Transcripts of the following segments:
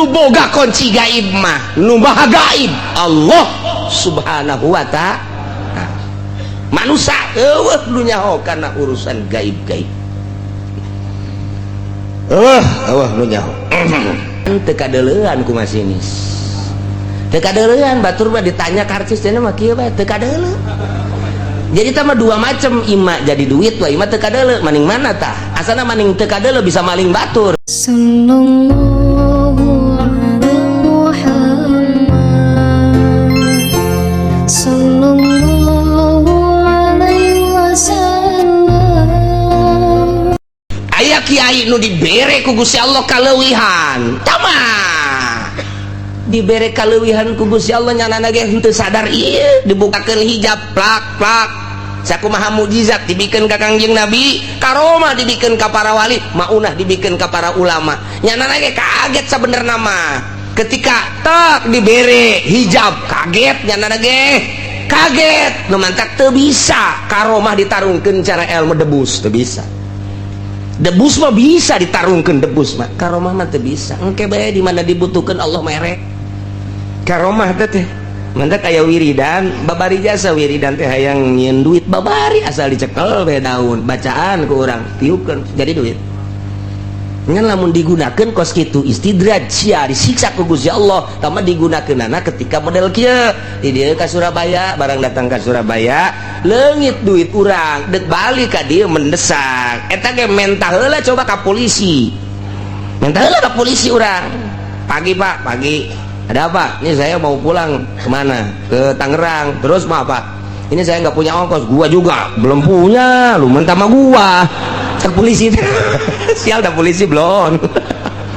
Nu boga kunci gaib mah, nu maha gaib Allah Subhanahu wa ta'ala. Manusia eueuh nu nyaho kana urusan gaib-gaib. Eueuh, eueuh nu nyaho. Teu kadeuleuan ku masinis. Teu kadeuleuan batur mah ditanya karcis cenah mah kieu bae teu kadeuleu. Jadi tah mah dua macam, ima jadi duit wa ima teu kadeuleu, maning mana tah? Asana maning teu kadeuleu bisa maling batur. Sallallahu ala Muhammad, sallallahu alaihi wasallam. Aya kiai nu dibere ku Gusti Allah kaleuwihan. Tama. Dibere kaleuwihan ku Gusti Allah nyanana ge henteu sadar ieu dibukakeun hijab plak plak. Sakumaha mukjizat dibikeun ka Kangjeng Nabi, karomah dibikeun ka para wali, maunah dibikeun ka para ulama. Nyanana ge kaget sabenerna mah. Ketika tak dibere hijab kaget nyanana ge. Kaget, nu mantak teu bisa karomah ditarungkeun cara ilmu debus, teu bisa. Debus mah bisa ditarungkeun debus mah, karomah mah teu bisa. Engke bae di mana dibutuhkeun Allah merek. Karomah teh teh mantak aya wiridan, babari jasa wiridan teh hayang nyieun duit babari asal dicekel we daun bacaan ku urang tiupkeun jadi duit. Ngan lamun digunakeun kos kitu istidraj sia disiksa ku Gusti Allah, tama digunakeunana ketika model kieu. Di dieu ka Surabaya, barang datang ka Surabaya, leungit duit urang, dek balik ka dieu mendesak. Eta ge mentah heula coba ka polisi. Mentah heula ka polisi urang. Pagi Pak, pagi. Ada apa? Ini saya mau pulang kemana? Ke Tangerang. Terus mau apa? Ini saya nggak punya ongkos. Gua juga belum punya. Lu mentah sama gua. Cek polisi. Sial dah polisi belum.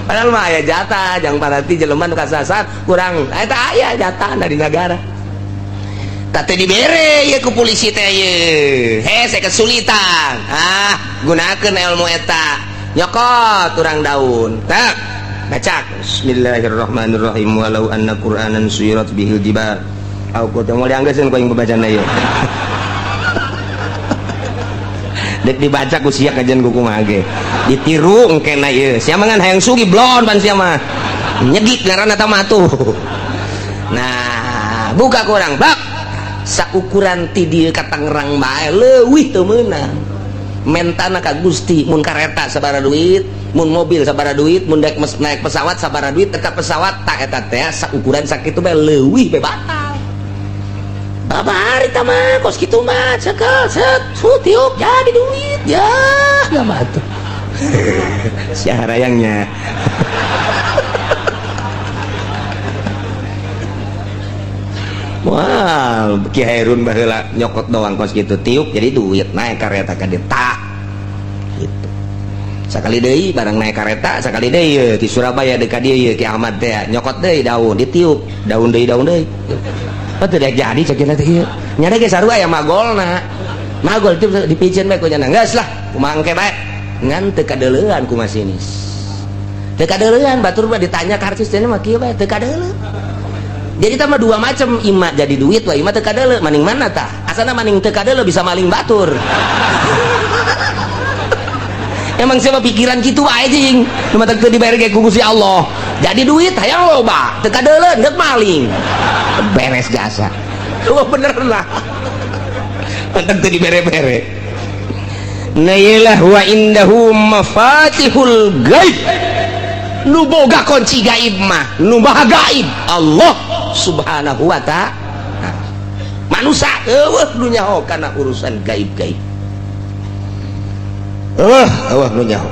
Padahal mah aya jatah, jangan parati jelema nu kasasar kurang. Eta aya jatah dari negara. Teh dibere ye ku polisi teh ye. He, saya kesulitan. Ah, gunakeun ilmu eta. Nyokot urang daun. Tak. Baca Bismillahirrahmanirrahim walau anna Qur'anan suyirat bihil jibal. Aku teh moal dianggeuskeun ku aing babacana ieu. Dek dibaca ku sia kajian ku kumaha ge. Ditiru engkena ieu. Sia mah ngan hayang sugih blon pan sia mah. Nyegik ngaranna tah mah tuh. Nah, buka ku urang bak. Saukuran ti dieu ka Tangerang bae leuwih teu meunang. Mentana ka Gusti mun kareta sabaraha duit, mun mobil sabaraha duit, mun daek naik pesawat sabaraha duit, eta pesawat tak eta teh saukuran sakitu bae leuwih bae batal. Babari tah mah kos kitu mah cekel set tiup jadi duit ya enggak mah tuh. Sia harayangnya. Wah, Ki Hairun baheula nyokot doang kos kitu tiup jadi duit naik kareta ka dieu tah. Gitu. Sakali deui barang naik kareta, sakali deui ye di Surabaya deuk ka dieu ye Ki Ahmad teh nyokot deui daun ditiup, daun deui daun deui. Oh teu daek jadi cek teh ieu. Nyana ge sarua aya magolna. Magol tiup dipiceun bae ku nyana. Geus lah, kumaha engke bae. Ngan teu kadeuleuan ku masinis. Teu kadeuleuan batur mah ditanya karcis cenah mah kieu bae teu kadeuleu. Jadi tah mah dua macam, ima jadi duit wa ima teu kadeuleu, maning mana tah? Asana maning teu kadeuleu bisa maling batur. Emang siapa pikiran kitu wae jing. Nu matak teu dibayar ge ku Gusti Allah. Jadi duit hayang loba, teu kadeuleu deuk maling. Beres jasa. Lu bener lah. Matak teu dibere-bere. Nah iyalah wa indahu mafatihul gaib. Nu boga kunci gaib mah, nu maha gaib Allah Subhanahu wa ta'ala. Manusia eueuh nu nyaho kana urusan gaib-gaib. Eueuh, eueuh nu nyaho.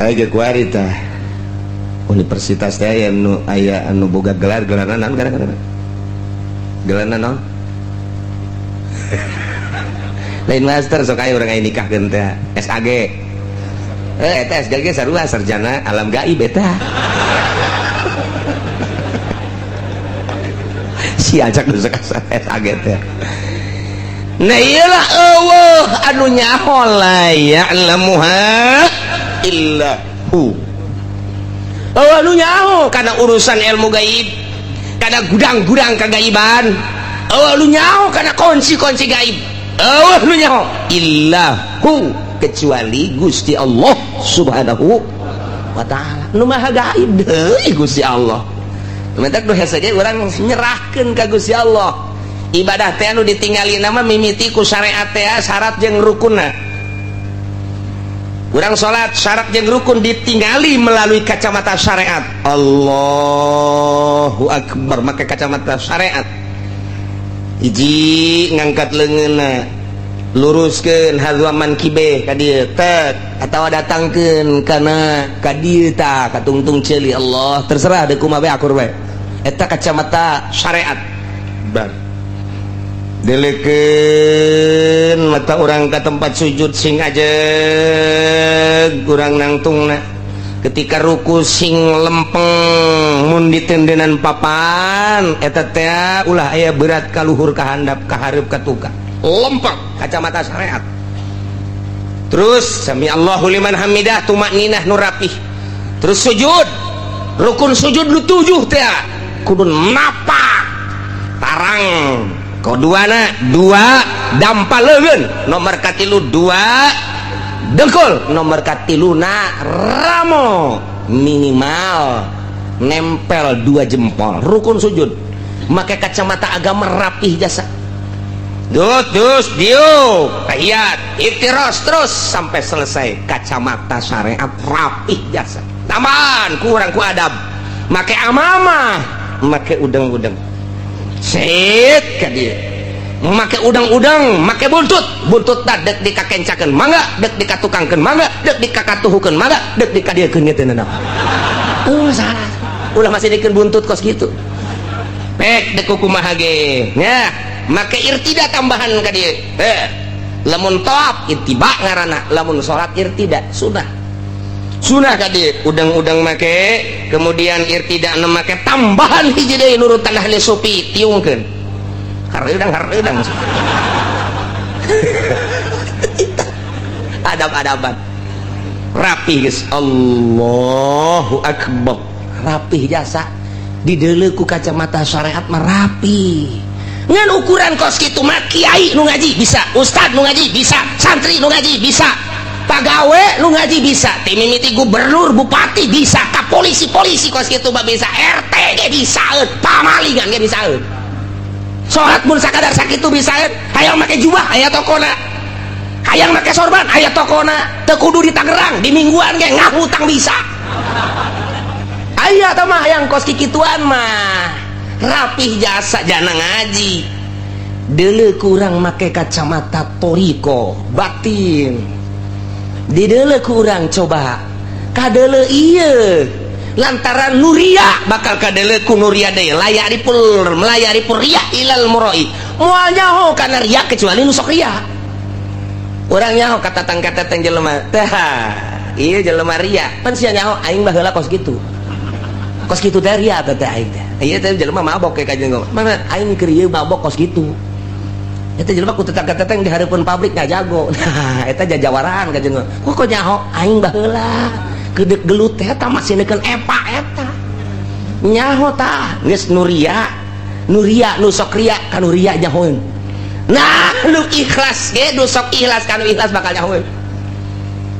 Aya ge kuari tah. Universitas teh aya nu aya anu boga gelar gelarna naon gara-gara? Gelarna naon? Lain master sok aya urang aya nikahkeun teh SAG. Eta SAG sarua sarjana alam gaib eta. Si ajak nu sok SAG teh. Nah iyalah eueuh anu nyaho la ya'lamuha illa hu. Eueuh anu nyaho kana urusan ilmu gaib, kana gudang-gudang kagaiban. Eueuh anu nyaho kana kunci-kunci gaib. Eueuh nu nyaho illa hu, kecuali Gusti Allah Subhanahu. Wa taala nu maha gaib deui Gusti Allah. Mentak nu hese ge urang nyerahkeun ka Gusti Allah. Ibadah teh anu ditinggali nama mimiti ku syariat teh, syarat jeung rukunna. Urang salat, syarat jeung rukun ditinggali melalui kacamata syariat. Allahu akbar, make kacamata syariat. Hiji, ngangkat leungeunna, luruskeun hadza mankibe ka dieu tek, atawa datangkeun kana ka dieu tah ka tungtung ceuli. Allah, terserah deuk kumaha bae, akur bae. Eta kacamata syariat. Bar delekeun mata urang ka tempat sujud, sing aja kurang nangtungna. Ketika ruku sing lempeng, mun ditendenan papan eta teh ulah aya berat ka luhur, ka handap, ka hareup, ka tukang, lempeng, kacamata syariat. Terus sami Allahu liman hamidah, tumakninah nu rapih. Terus sujud, rukun sujud nu tujuh teh kudu napak tarang. Keduana dua dampa leungeun, nomor katilu dua dengkul, nomor katiluna ramo, minimal nempel dua jempol. Rukun sujud make kacamata agama, rapih jasa. Dus dus diuk, tahiyat, iftiros, terus sampai selesai, kacamata syariat, rapih jasa. Tambahan kurang ku adab, make amamah, make udang-udang set ka dieu, make udang-udang, make buntut. Buntut tak dek dikakencakeun mangga, dek dikatukangkeun mangga, dek dikakatuhukeun mangga, dek dikadiekeun ge teu nanaon. Oh, salah, ulah masih dikeun buntut kos kitu. Pek dek kumaha ge nya, make irtida tambahan ka dieu. Eh, lamun tawaf ittiba ngaranna, lamun salat irtida sunah. Sunah ka dieu udang-udang make, kemudian irtida nu make tambahan hiji deui, nurut tanah supi, tiungkeun hareudang hareudang. Adab-adaban rapi geus. Allahu akbar, rapih jasa. Dideuleu ku kacamata syariat mah rapi. Ngan ukuran kos kitu mah kiai nu ngaji bisa, ustad nu ngaji bisa, santri nu ngaji bisa, pagawe nu ngaji bisa, ti mimiti gubernur, bupati bisa, ka polisi-polisi kos kitu mah bisa, RT ge bisa, pamalingan ge bisa. Salat mun sakadar sakitu bisa. Hayang make jubah aya tokona, hayang make sorban aya tokona. Teu kudu di Tangerang, di Mingguan ge ngahutang bisa aya. Tah mah hayang kos kikituan mah rapih jasa jana ngaji. Deuleu kurang make kacamata toriko batin, dideuleu kurang coba kadeuleu ieu lantaran nuria, bakal kadeuleu ku nuria deui. La ya'riful, la ya'rifur riya illal muroi, moal nyaho kana ria kecuali nu sok ria. Urang nyaho katatang-katatang jelema teh, ieu jelema ria pan. Sia nyaho aing baheula kos kitu, kos kitu teh ria teh aing teh. Ieu teh jelema mabok kayak kajian, mana aing keur ieu mabok kos kitu. Eta jelema ku tetang-tetang di hareupeun pabrik ngajago. Nah, eta jajawaraan kajian kok kok nyaho aing baheula kedek gelut teh, eta masih neukeun epa, eta nyaho tah. Geus nuria nuria, nu sok ria kanu ria nyahoeun. Nah, nu ikhlas ge, nu sok ikhlas kanu ikhlas bakal nyahoeun,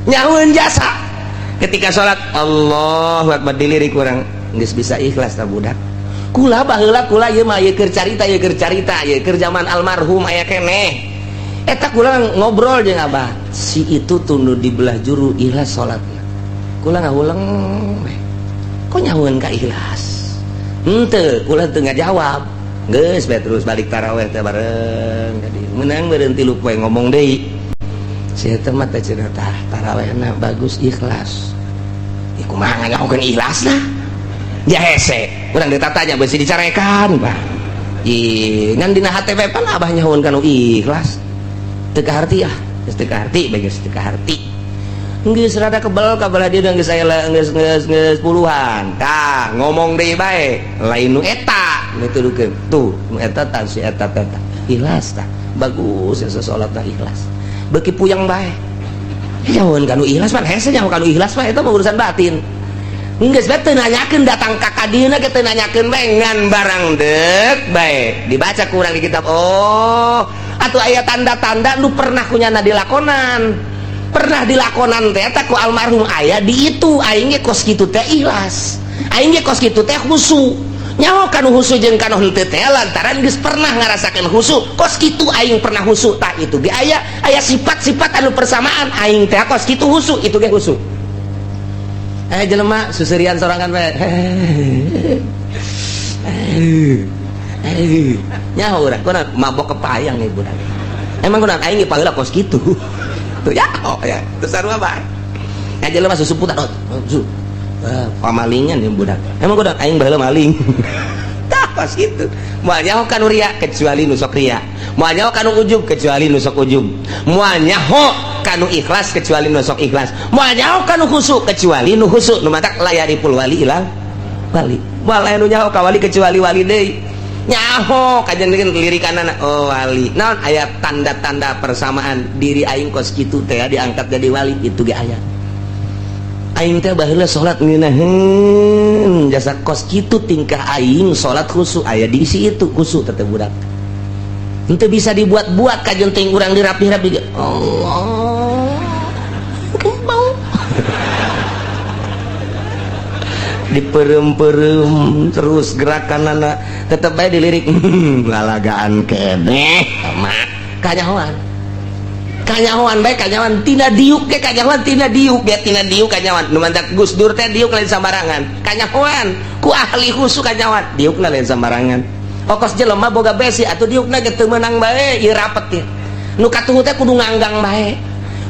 nyahoeun jasa. Ketika salat Allahu akbar, dilirik urang geus bisa ikhlas tah budak. Kula baheula, kula ieu mah ieu keur carita, ieu keur carita, ieu keur zaman almarhum aya keneh. Eta kula ngobrol jeung abah si itu tunduh di belah juru, ikhlas salatna. Kula ngahuleng, kok nyahoeun ka ikhlas henteu? Kula teu ngajawab, geus bae. Terus balik taraweh teh bareng ka dieu, meunang meureun 3 poe ngomong deui si eta mah teh, cenah tah tarawehna bagus, ikhlas. Ih, kumaha nganyahokeun ikhlasna? Ya hese urang ditatanya beusi dicarekan, Pak. Ih, ngan dina HTP pan abah nyahoeun kanu ikhlas. Teu kaharti, ah geus teu kaharti bae, geus teu kaharti. Geus rada kebel ka belah dieu, geus aya geus geus geus puluhan tah ngomong deui bae, lain nu eta nu tudukeun tuh, nu eta tah, si eta teh tah ikhlas tah, bagus ya salatna, ikhlas. Beuki puyeng bae nyahoeun kanu ikhlas pan hese nyaho kanu ikhlas mah, eta mah urusan batin. Geus bae teu nanyakeun, datang ka kadieuna ge teu nanyakeun bae, ngan barang deuk bae dibaca kurang di kitab. Oh, atuh aya tanda-tanda nu pernah kunyana dilakonan. Pernah dilakonan teh eta ku almarhum aya di itu aing ge kos kitu teh ikhlas. Aing ge kos kitu teh khusu. Nyaho kanu khusu jeung kanu henteu teh lantaran geus pernah ngarasakeun khusu. Kos kitu aing pernah khusu tah itu ge aya aya sifat-sifat anu persamaan aing teh kos kitu khusu itu ge khusu. Eh jelema susurian sorangan bae. Nyaho urang kuna mabok kepayang ieu budak. Emang kuna aing ge paheula kos kitu. Tuh ya, oh ya, terus sarua bae. Ya jelema susuputan oh, pamalingan ya budak. Emang kudu aing baheula maling. Tah pas kitu. Moal nyaho kanu ria kecuali nu sok ria. Moal nyaho kanu ujub kecuali nu sok ujub. Moal nyaho kanu ikhlas kecuali nu sok ikhlas. Moal nyaho kanu khusu kecuali nu khusu. Nu matak la yariful wali ilal wali. Moal aya nu nyaho ka wali kecuali wali deui. Nyaho kajen lirikanana oh wali. Naon aya tanda-tanda persamaan diri aing kos kitu teh diangkat jadi wali itu ge aya. Aing teh baheula salat ngeunaheun jasa kos kitu tingkah aing salat khusu aya diisi itu khusu teh budak. Henteu bisa dibuat-buat kajen teuing urang dirapih-rapi ge. Allah. Kembang. Diperem-perem terus gerakanana tetep bae dilirik lalagaan keneh mah kanyahoan. Kanyahoan bae kanyahoan tina diuk ge kanyahoan tina diuk ge tina diuk kanyahoan nu mantak Gus Dur teh diuk lain sambarangan kanyahoan ku ahli khusu kanyahoan diukna lain sambarangan okos jelema boga besi atuh diukna ge teu meunang bae ieu rapet ieu nu katuhu teh kudu nganggang bae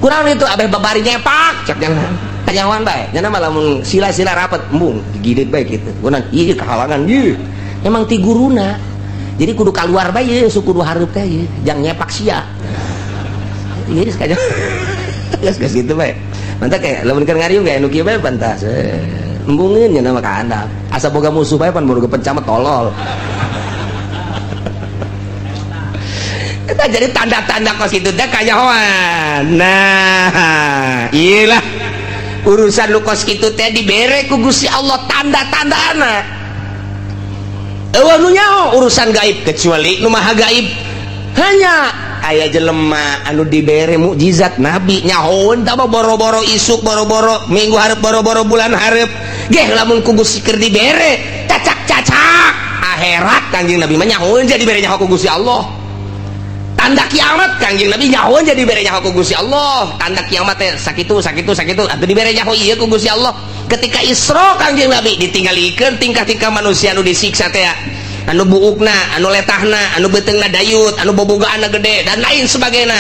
kurang itu abeh babari nyepak cek jangan kanyahoan bae nya mah lamun sila-sila rapet embung digidit bae kitu kunaon ieu kahalangan ieu emang ti guruna jadi kudu kaluar bae ieu kudu hareup teh ieu jang nyepak sia. Iya, sekali. Geus geus kitu bae. Mantap kayak lamun keur ngariung kayak nu kieu bae pantas. Embungeun nya mah ka handap. Asa boga musuh bae pan boga pencamet tolol. Eta jadi tanda-tanda kos kitu teh kanyahoan. Nah, iyalah urusan lu kos kitu teh dibere ku Gusti Allah tanda-tandana. Eueuh nu nyaho urusan gaib kecuali nu maha gaib. Hanya aya jelema anu dibere mukjizat nabi nyahoeun tah boro-boro isuk boro-boro minggu hareup boro-boro bulan hareup geh lamun ku Gusti keur dibere cacak-cacak akhirat Kangjeng Nabi mah nyahoeun jadi dibere nyaho ku Gusti Allah. Tanda kiamat Kangjeng Nabi nyahoeun jadi dibere nyaho ku Gusti Allah. Tanda kiamat teh sakitu sakitu sakitu atuh dibere nyaho ieu ku Gusti Allah. Ketika Isra Kangjeng Nabi ditinggalikeun tingkah-tingkah manusia anu disiksa teh anu buukna, anu letahna, anu beuteungna dayut, anu bobogaanna gede dan lain sebagainya.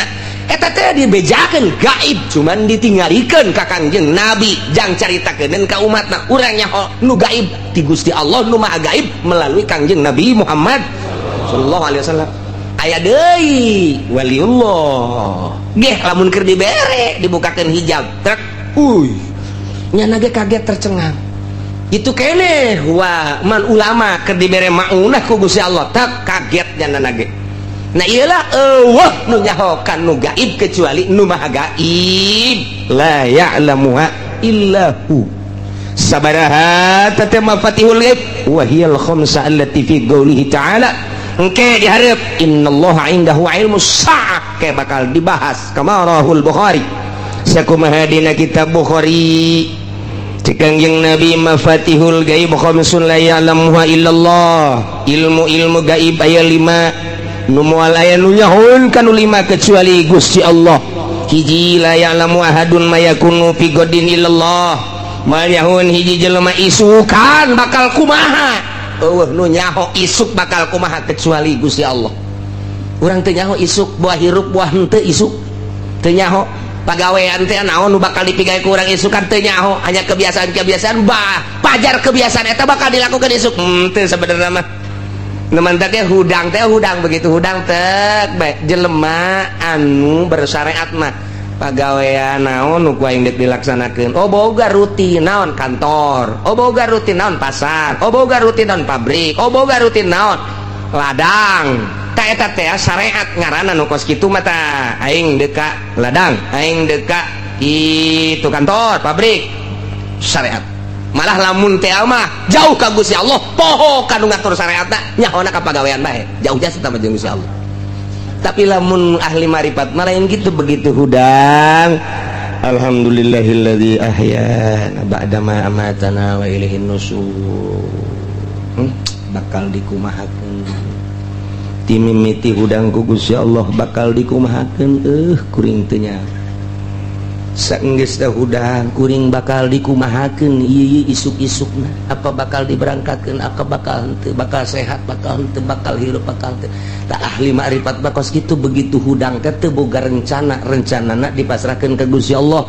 Eta teh dibejakeun gaib cuman ditinggalikeun ka Kangjeng Nabi jang caritakeun ka umatna urang nyaho nu gaib ti Gusti Allah nu maha gaib melalui Kangjeng Nabi Muhammad sallallahu alaihi wasallam. Aya deui waliullah geh lamun keur dibere dibukakeun hijab trek uy nyana ge kaget tercengang. Itu kene wa man ulama keur dibere maunah ku Gusti Allah tak kaget nyana ge. Nah iyalah eueuh nu nyaho kan nu gaib kecuali nu maha gaib la ya'lamuha illa hu. Sabaraha tete mafatihul ghaib wa hiyal khamsa allati fi qoulihi ta'ala. Engke dihareup innallaha indahu ilmus saah ke bakal dibahas kamarahul Bukhari. Sakumaha dina kitab Bukhari Kangjeng Nabi mafatihul gaib khamsun la ya'lamuha illallah. Ilmu-ilmu gaib aya 5 nu moal aya nu nyahoeun kanu 5 kecuali Gusti Allah. Hiji la ya'lamu ahadun ma yakunu fi godin illallah. Moal nyahoeun hiji jelema isukan bakal kumaha. Eueuh nu nyaho isuk bakal kumaha kecuali Gusti Allah. Urang teu nyaho isuk buah hirup buah henteu isuk. Teu nyaho pagawean teh naon nu bakal dipigawe ku urang isukan teu nyaho, hanya kebiasaan-kebiasaan bah pajar kebiasaan eta bakal dilakukan isuk teu sebenarnya mah. Nu mantak ge hudang teh hudang begitu hudang teh bae jelema anu bersyariat mah pagawean naon nu ku aing deuk dilaksanakeun. Oh boga rutin naon kantor, oh boga rutin naon pasar, oh boga rutin naon pabrik, oh boga rutin naon ladang. Ta eta teh syariat ngaranna nu kos kitu mah tah aing deuk ka ladang, aing deuk ka itu kantor, pabrik, syariat. Malah lamun teh mah jauh ka Gusti Allah, poho ka nu ngatur syariatna, nyahona ka pagawean bae, jauh jasa tah jeung Gusti Allah. Tapi lamun ahli marifat malah yang gitu begitu hudang Alhamdulillahilladzi ahyana ba'dama amatana wa ilaihin nusur. Bakal dikumahakeun ti mimiti hudang ku Gusti Allah, bakal dikumahakeun kuring teu nya. Saenggeus teh hudang kuring bakal dikumahakeun ieu isuk-isukna, apa bakal diberangkatkeun, apa bakal henteu, bakal sehat, bakal henteu, bakal hirup, bakal henteu. Tak ahli makrifat bakos kitu, begitu hudang teh teu boga rencana, rencanana dipasrahkeun ka Gusti Allah.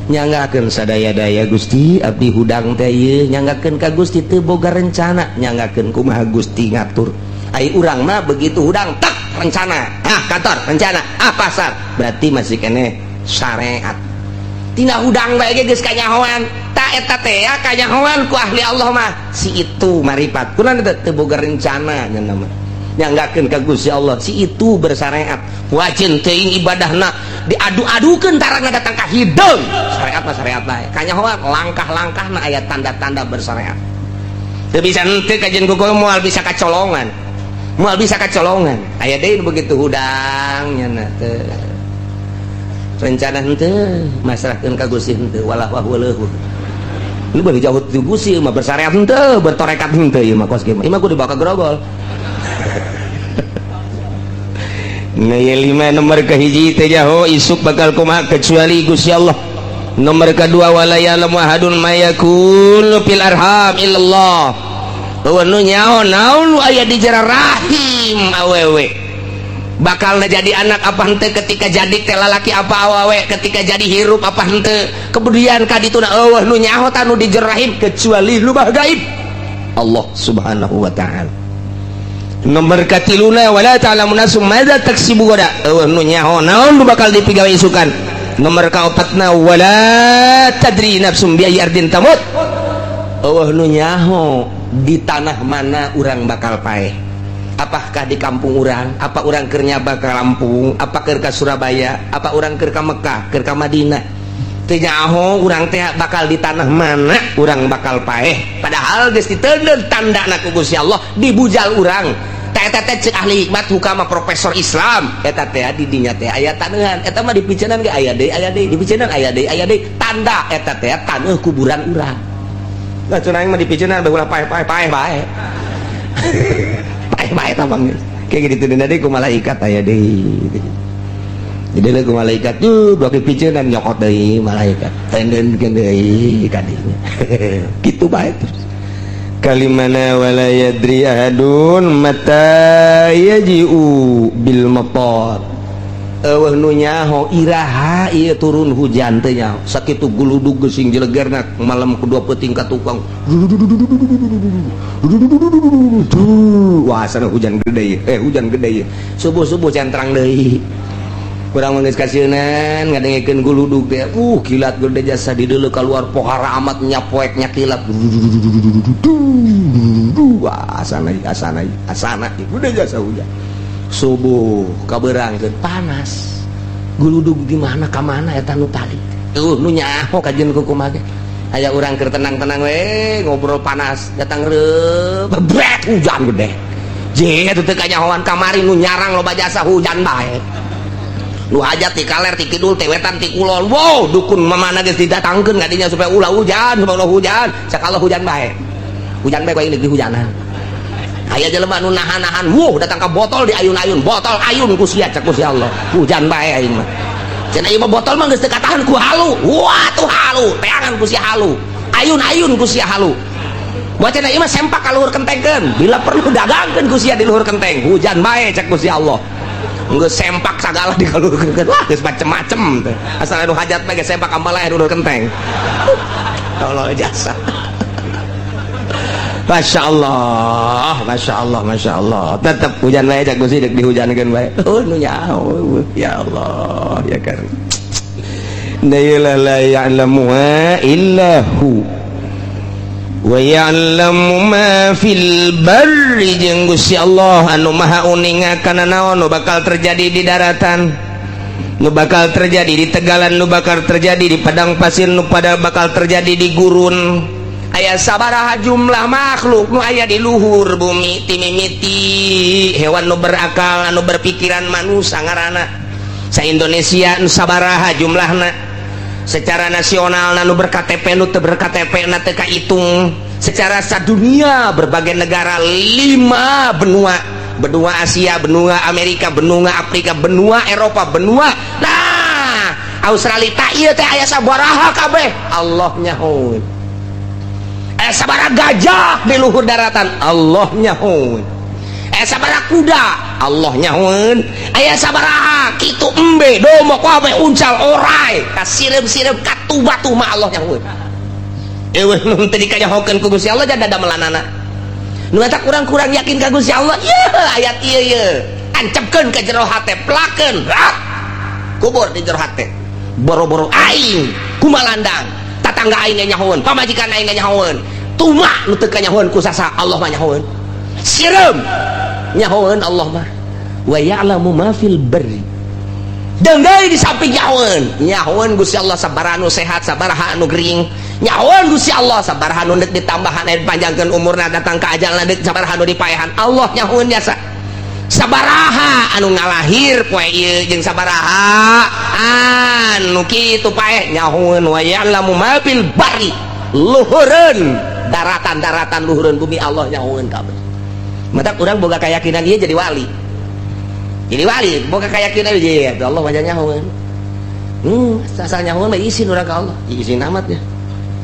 Nyanggakeun sadaya-daya, Gusti, abdi hudang teh ieu, nyanggakeun ka Gusti, teu boga rencana, nyanggakeun kumaha Gusti ngatur. Ai urang mah begitu hudang tak rencana, ah kantor rencana, ah pasar, berarti masih keneh syariat. Tina hudang bae ge geus kanyahoan tak eta teh ya, kanyahoan ku ahli Allah mah si itu maripat kunaon teh teu boga rencana nya mah, nyanggakeun ka Gusti Allah. Si itu bersyariat, wajin teuing ibadahna diadu-adukeun, tarangna datang ka hideung. Syariat mah syariat bae, kanyahoan langkah-langkahna aya tanda-tanda bersyariat. Teu bisa henteu kajian ku moal bisa kacolongan, moal bisa kacolongan. Aya deui begitu hudang nya teu rencana henteu, masrahkeun ka Gusti henteu, walah wah leuhur lu bari jauh ti Gusti mah, bersyariat henteu, bertorekat henteu, ieu mah kos kieu mah, ieu mah kudu dibawa ka grogol. Nah, ieu lima. Nomor kahiji teh jaho isuk bakal kumaha kecuali Gusti Allah. Nomor kedua, wala ya'lamu ahadun ma yakunu fil arham illallah. Eueuh nu nyaho naon nu aya di jero rahim awewe, bakal jadi anak apa henteu, ketika jadi teh lalaki apa awewe, ketika jadi hirup apa henteu, kemudian ka dituna eueuh nu nyaho tanu di jero rahim kecuali nu maha gaib, Allah Subhanahu wa taala. Nomor katiluna, wala ta'lamu nafsum madza taksibu gada, eueuh nu nyaho naon nu bakal dipigawe isukan. Nomor kaopatna, wala tadri nafsum bi ayyi ardin tamut, eueuh nu nyaho di tanah mana urang bakal paeh, apakah di kampung urang, apa urang keur nyaba ka Lampung, apa keur ka Surabaya, apa urang keur ka Mekah, keur ka Madinah. Teu nyaho urang teh bakal di tanah mana urang bakal paeh, padahal geus diteundeun tandana ku Gusti Allah dibujal urang. Teh eta teh ceuk ahli hikmat hukama profesor Islam, eta teh di dinya teh aya taneuhan, eta mah dipiceunan ge aya deui, aya deui, dipiceunan aya deui, aya deui, tanda eta teh taneuh kuburan urang. Lah cenah aing mah dipiceunan bae ulah paeh paeh paeh bae. Paeh bae tah bang. Kayak gitu deui ku malaikat aya deui. Jadi leuh ku malaikat tuh dua dipiceunan nyokot deui malaikat. Tendeunkeun deui ka dinya. Kitu bae terus. Kalimana wala yadri ahadun mata yaji'u bil matar. Eueuh nu nyaho iraha ieu turun hujan teh nyaho. Sakitu guludug geusing jelegerna malam kedua peuting ka tukang. Wah, sana hujan gede, hujan gede. Subuh-subuh centrang deui. Kurang mah geus kasieunan ngadengekeun guludug teh. Kilat gede jasa di deuleu keluar pohara amat nyapoek nya kilat. Wah, asana asana asana gede jasa hujan. Subuh kabeurangkeun panas. Guludug di mana ka mana eta nu tadi. Nu nyaho kajian ku kumaha ge. Aya urang keur tenang-tenang we ngobrol panas, datang reup bebret hujan gede. Je eta teu kanyahoan kamari nu nyarang loba jasa hujan bae. Nu hajat ti kaler, ti kidul, ti wetan, ti kulon. Wow, dukun mamana geus didatangkeun ka dinya supaya ulah hujan, supaya ulah hujan. Sakalo hujan bae. Hujan bae ku aing di hujanan. Aya jelema nu nahan-nahan, wuh datang ka botol di ayun-ayun, botol ayun ku sia cek ku si Allah. Hujan bae aing mah. Cenah ieu mah botol mah geus teu katahan ku halu. Wah tuh halu, teangan ku sia halu. Ayun-ayun ku sia halu. Buat cenah ieu mah sempak ka luhur kentengkeun, bila perlu dagangkeun ku sia di luhur kenteng. Hujan bae cek ku si Allah. Geus sempak sagala di luhur kenteng. Wah geus macem-macem teh. Asal anu hajat bae geus sempak ambaleh di luhur kenteng. Allah jasa. Masya Allah, Masya Allah, Masya Allah. Tetap hujan bae cek Gusti dek dihujankeun bae. Oh nu nyaho ya Allah ya kan. La la ya'lamuha illa hu. Wa ya'lamu ma fil barri, jeung Gusti Allah anu maha uninga kana naon nu bakal terjadi di daratan, nu bakal terjadi di tegalan, nu bakal terjadi di padang pasir, nu pada bakal terjadi di gurun. Aya sabaraha jumlah makhluk nu aya di luhur bumi, timimiti hewan nu berakal anu berpikiran manusia ngaranna sa Indonesia nu sabaraha jumlahna. Secara nasional nu ber-KTP, nu teu ber-KTP na teu kahitung. Secara sadunia, berbagai negara, lima benua, benua Asia, benua Amerika, benua Afrika, benua Eropa, benua nah Australia, tak ieu teh aya sabaraha kabeh Allah nyahoeun. Aya sabaraha gajah di luhur daratan, Allah nyahoeun. Aya sabaraha kuda, Allah nyahoeun. Aya sabaraha kitu embe, domba, kabeh, uncal, orai, ka sireum-sireum, katu batu mah Allah nyahoeun. Eueuh nu teu dikanyahokeun ku Gusti Allah jada damelanana. Nu eta kurang-kurang yakin ka Gusti Allah. Ieu ayat ieu ye ancepkeun ka jero hate, plakeun, kubur di jero hate. Boro-boro aing kumalandang, tatangga aing ge nyahoeun, pamajikan aing ge nyahoeun, tuma nu teu kanyahoeun ku sasa, Allah mah nyahoeun. Sireum nyahoeun Allah mah. Wa ya'lamu ma fil barri. Deui di samping nyahoeun, nyahoeun Gusti Allah sabaraha nu sehat, sabaraha anu gering. Nyahoeun Gusti Allah sabaraha nu deuk ditambahan, dipanjangkeun umurna, datang ka ajalna deuk sabaraha nu dipaehan. Allah nyahoeun jasa sabaraha anu ngalahir poe ieu jeung sabaraha anu kitu paeh nyahoeun. Wa ya'lamu ma fil barri, luhureun daratan-daratan, luhureun bumi, Allah nyahoeun kabeh. Matak urang boga keyakinan ieu jadi wali, jadi wali boga keyakinan ieu ya Allah wajah nyahoeun. Asal nyahoeun mah isin urang ka Allah, isin amat ya.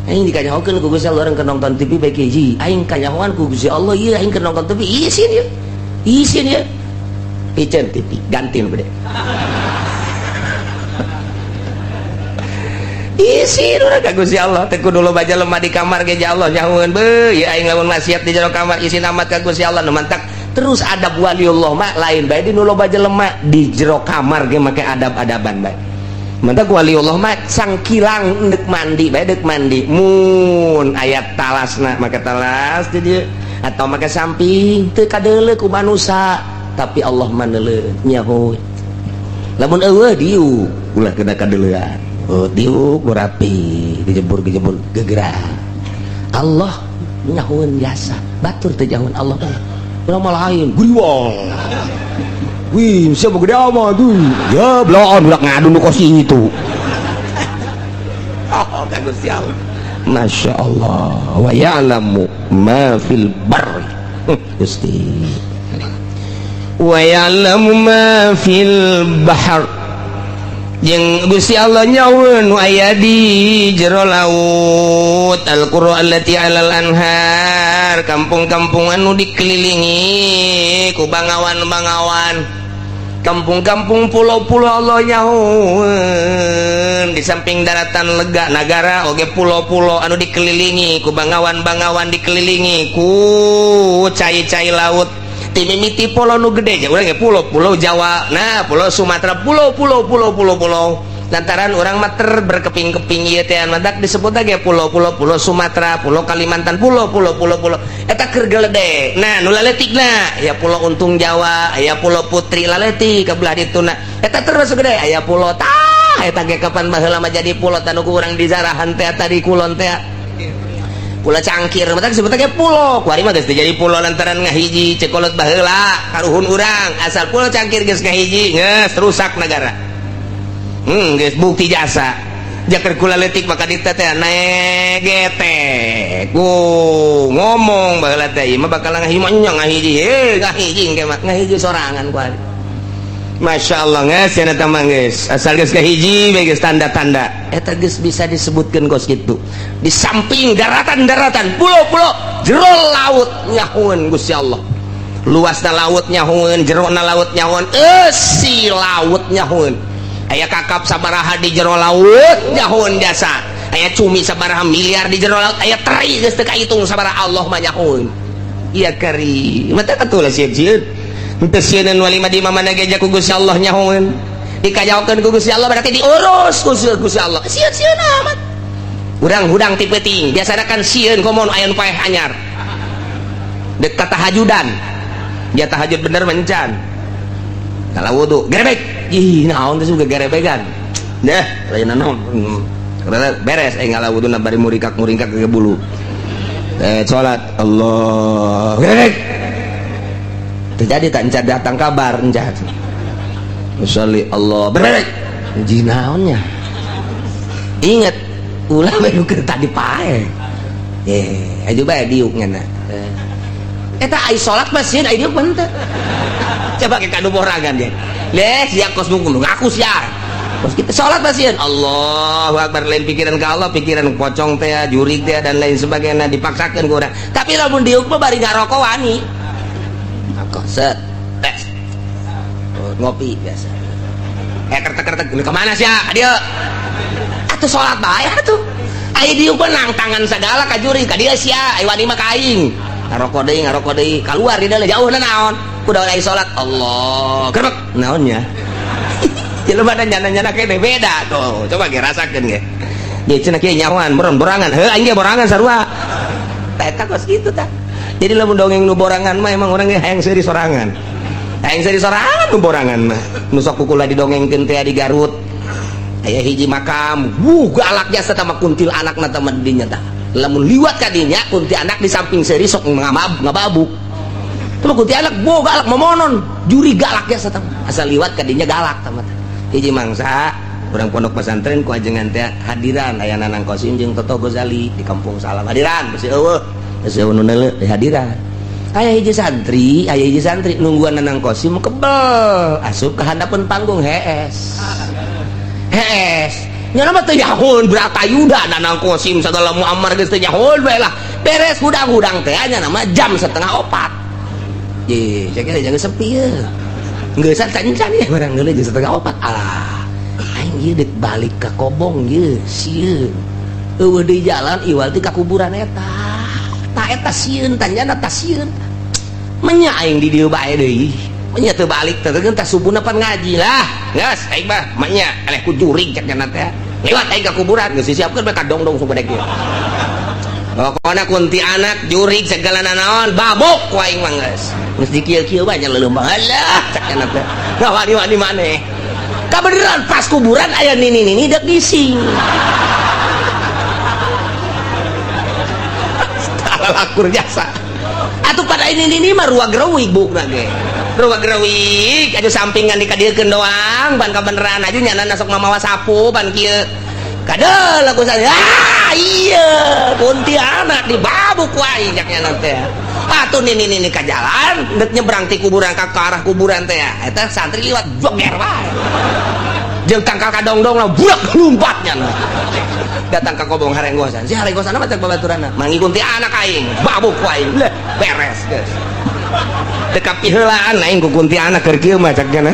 Aing dikanyahokeun ku Gusti Allah, urang keur nonton TV bae hiji, aing kanyahoan ku Gusti Allah ieu, aing keur nonton TV isin ya, isin ya. Piceun TV, ganti nu gede. Isin urang ka Gusti Allah teh kudu loba jelema di kamar ge Allah nyahoeun. Beuh ieu aing lamun maksiat di jero kamar isin amat ka Gusti Allah. Nu mantak terus adab waliullah mah lain bae di nu loba jelema, di jero kamar ge make adab-adaban bae. Mantak waliullah mah sangkilang deuk mandi bae, deuk mandi mun aya talasna make talas di dieu atau make samping, teu kadeuleu ku manusa tapi Allah mah neuleuh, nyahoeun. Lamun eueuh diuk ulah kena kadeuleuan. Oh, diuk rapi, gejebur-gejebur gegerak. Allah nyahoeun jasa batur teu nyahoeun Allah. Urang mah lain guriwang. Wih, siapa gede amat tuh? Ya, beloon budak ngadu nu kos itu. Oh, ka Gusti Allah. Masya Allah. Wa ya'lamu ma fil barri. Gusti. Wa ya'lamu ma fil bahr. Jeung Gusti Allah nyahoeun nu aya di jero laut. Al-qura allati 'alal anhar, kampung-kampung anu dikelilingi ku bangawan-bangawan, kampung-kampung, pulau-pulau Allah nyahoeun. Di samping daratan lega nagara oge pulau-pulau anu dikelilingi ku bangawan-bangawan, dikelilingi ku cai-cai laut. Timimiti pulau nu gede ja urang ge pulau, pulau Jawa, nah pulau Sumatera, pulau pulau pulau pulau pulau, lantaran urang mah ter berkeping-keping ieu teh mantak disebut lagi pulau-pulau, pulau Sumatera, pulau Kalimantan, pulau pulau pulau pulau eta keur geledek. Nah, nu laletikna ya pulau Untung Jawa, aya pulau Putri laletik ke belah dituna, eta terus gede aya pulau tah eta ge kapan baheula mah jadi pulau tanu ku urang dizarahan teh tadi kulon teh pulau Cangkir, matak disebut ge pulau. Kuari mah geus jadi pulau lantaran ngahiji cekolot baheula karuhun urang, asal pulau Cangkir geus ngahiji geus rusak negara. Geus bukti jasa jaker kula leutik maka dita teh naik getek ku ngomong baheula teh ieu mah bakal ngahiji mah nya ngahiji, ngahiji engke mah ngahiji sorangan kuari. Masya Allah geus cenah teh mah geus asal geus kahiji bae geus tanda-tanda eta geus bisa disebutkeun kos kitu. Di samping daratan-daratan, pulau-pulau, jero laut nyahoeun Gusti Allah. Luasna laut nyahoeun, jerona laut nyahoeun, eusi laut nyahoeun. Aya kakap sabaraha di jero laut nyahoeun jasa. Aya cumi sabaraha miliar di jero laut, aya teri geus teu kahitung sabaraha, Allah mah nyahoeun. Iya kari mata atuh lah sieun-sieun. Henteu sieun wali mah di mana ge ku Gusti Allah nyahoeun. Dikajaokeun ku Gusti Allah berarti diurus ku Gusti Allah. Sieun-sieun amat. Urang hudang ti peuting, biasana kan sieun komo nu aya nu paeh anyar. Deuk tahajudan. Dia tahajud bener mencan. Kalau wudu, gerebek. Ih, naon teh juga gerebegan. Dah, lain naon. Beres aing ngala wuduna bari muringkak-muringkak ke bulu. Salat Allah. Gerebek. Terjadi tak encan datang kabar encan. Usolli Allah. Berebek. Ji naonnya? Ingat ulah bae nu keur tadi pae. Aja bae diuk nya. Eta ai salat mah sieun ai diuk mah henteu. Coba ke kanu borangan dia. Leh sia kos mungkul ngaku sia. Kos kita salat mah sieun. Allahu akbar lain pikiran ka Allah, pikiran pocong teh, jurig teh dan lain sebagainya dipaksakeun ku urang. Tapi lamun diuk mah bari ngarokok wani. Rokok set. Tes. Ngopi biasa. Kertek-kertek ke mana sia? Ka dieu. Atuh salat bae atuh. Ai diuk mah nang tangan sagala ka jurig ka dieu sia, ai wani mah ka aing. Ngarokok deui, kaluar di dalam jauh naon. Kudu ai salat. Allah. Gerbek naonnya. Jelema da nyana-nyana kene beda tuh. Coba ge rasakeun ge. Ye cenah kieu nyahoan borangan. Heuh aing ge borangan sarua. Tah eta kos kitu tah. Jadi lamun dongeng nu borangan mah emang urang ge hayang seuri sorangan. Hayang seuri sorangan nu borangan mah. Nu sok kukula didongengkeun teh di Garut. Aya hiji makam, wuh galak jasa tah kuntil anakna tah dinya tah. Lamun liwat ka dinya kunti anak di samping seuri sok ngababuk. Tah kunti anak bo galak momonon, juri galak jasa tah. Asal liwat ka dinya galak tah. Hiji mangsa urang pondok pesantren ku ajengan teh hadiran aya Nanang Kosim jeung Toto Gozali di Kampung Salam hadiran besi eueuh besi eueuh nu neuleuh di hadiran. Aya hiji santri nungguan Nanang Kosim kebel asup ka handapeun panggung hees. Hees. Nya mah teu nyahoun Bratayuda Nanang Kosim sagala Muammar geus teu nyahoun bae lah. Beres hudang-hudang teh nya nama jam 3:30. Ye, saya kira jangan sepi ye. Geus can ya barang geuleuh jam 3:30. Alah. Aing ieu deuk balik ka Kobong ye, sieun. Eueuh deui jalan iwal ti ka kuburan eta. Ta eta sieun tanyana ta sieun. Menya aing di dieu bae deui. Menya teu balik teh teh subuhna pan ngaji lah. Geus aing mah menya eleh ku jurig cek nya teh. Lewat aing ka kuburan geus disiapkeun bae ka dongdong supaya kieu. Pokona kunti anak jurig segala nanaon babuk ku aing mah geus. Geus dikieu-kieu bae nya leuleum alah cek nya teh. Ngawani-wani maneh. Kabeneran pas kuburan aya nini-nini dek gising. Lakur jasa. Atuh pada ini mah ruang gerewig bukna ge. Ruang gerewig atuh sampingan dikadiekeun doang ban kabeneran aju nyana sok mamawa sapu ban kieu. Kadeuh lagu saya. Ah iya kuntianak dibabuk ku aing cak nyana teh. Atuh nini-nini ka jalan deuk nyebrang ti kuburan ka arah kuburan teh. Eta santri liwat joger wae. Jeung tangkal kadongdong lah burak lumpat nyana. Datang ke Kobong Harenggosan. Si Harenggosan mah cek babaturanna. Mangi kuntianak aing, babuk ku aing. Leh, beres geus. Teu kapiheulaan aing ku kuntianak keur kieu mah cek nya.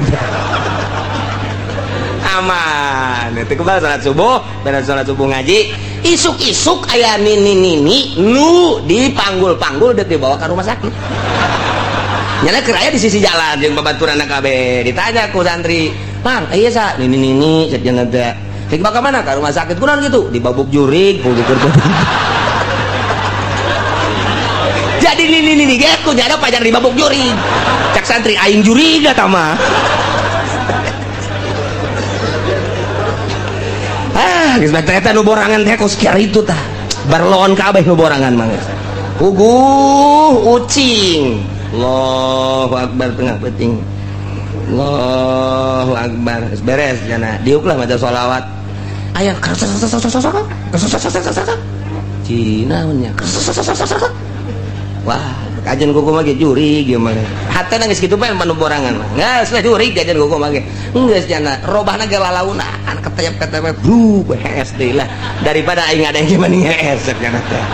Aman. Teu kebal salat subuh, beres salat subuh ngaji, isuk-isuk aya nini-nini nu dipanggul-panggul deuk dibawa ka rumah sakit. Nyana keur aya di sisi jalan jeung babaturanna kabeh. Ditanya ku santri, "Mang, ieu sa nini-nini cek nya teh." Cek bakal mana ke rumah sakit kunaon gitu dibabuk jurig pugukur. Jadi nini-nini ge ku nyana pajar dibabuk jurig. Cak santri aing jurig eta mah. Ah, geus bae eta nu borangan teh kos kieu itu tah. Barloon kabeh nu borangan mah geus. Puguh ucing. Allahu akbar tengah peuting. Allahu akbar. Geus beres jana. Diuklah maca sholawat. Aya Cina nya. Wah, kajian kuku mah ge jurig ieu mah. Hatena geus kitu bae panu borangan mah. Geus lah jurig kajian kuku mah ge. Geus jana robahna ge lalaunan ketayap-ketayap bru hees deui lah. Daripada aing ada yang mending hees jana teh.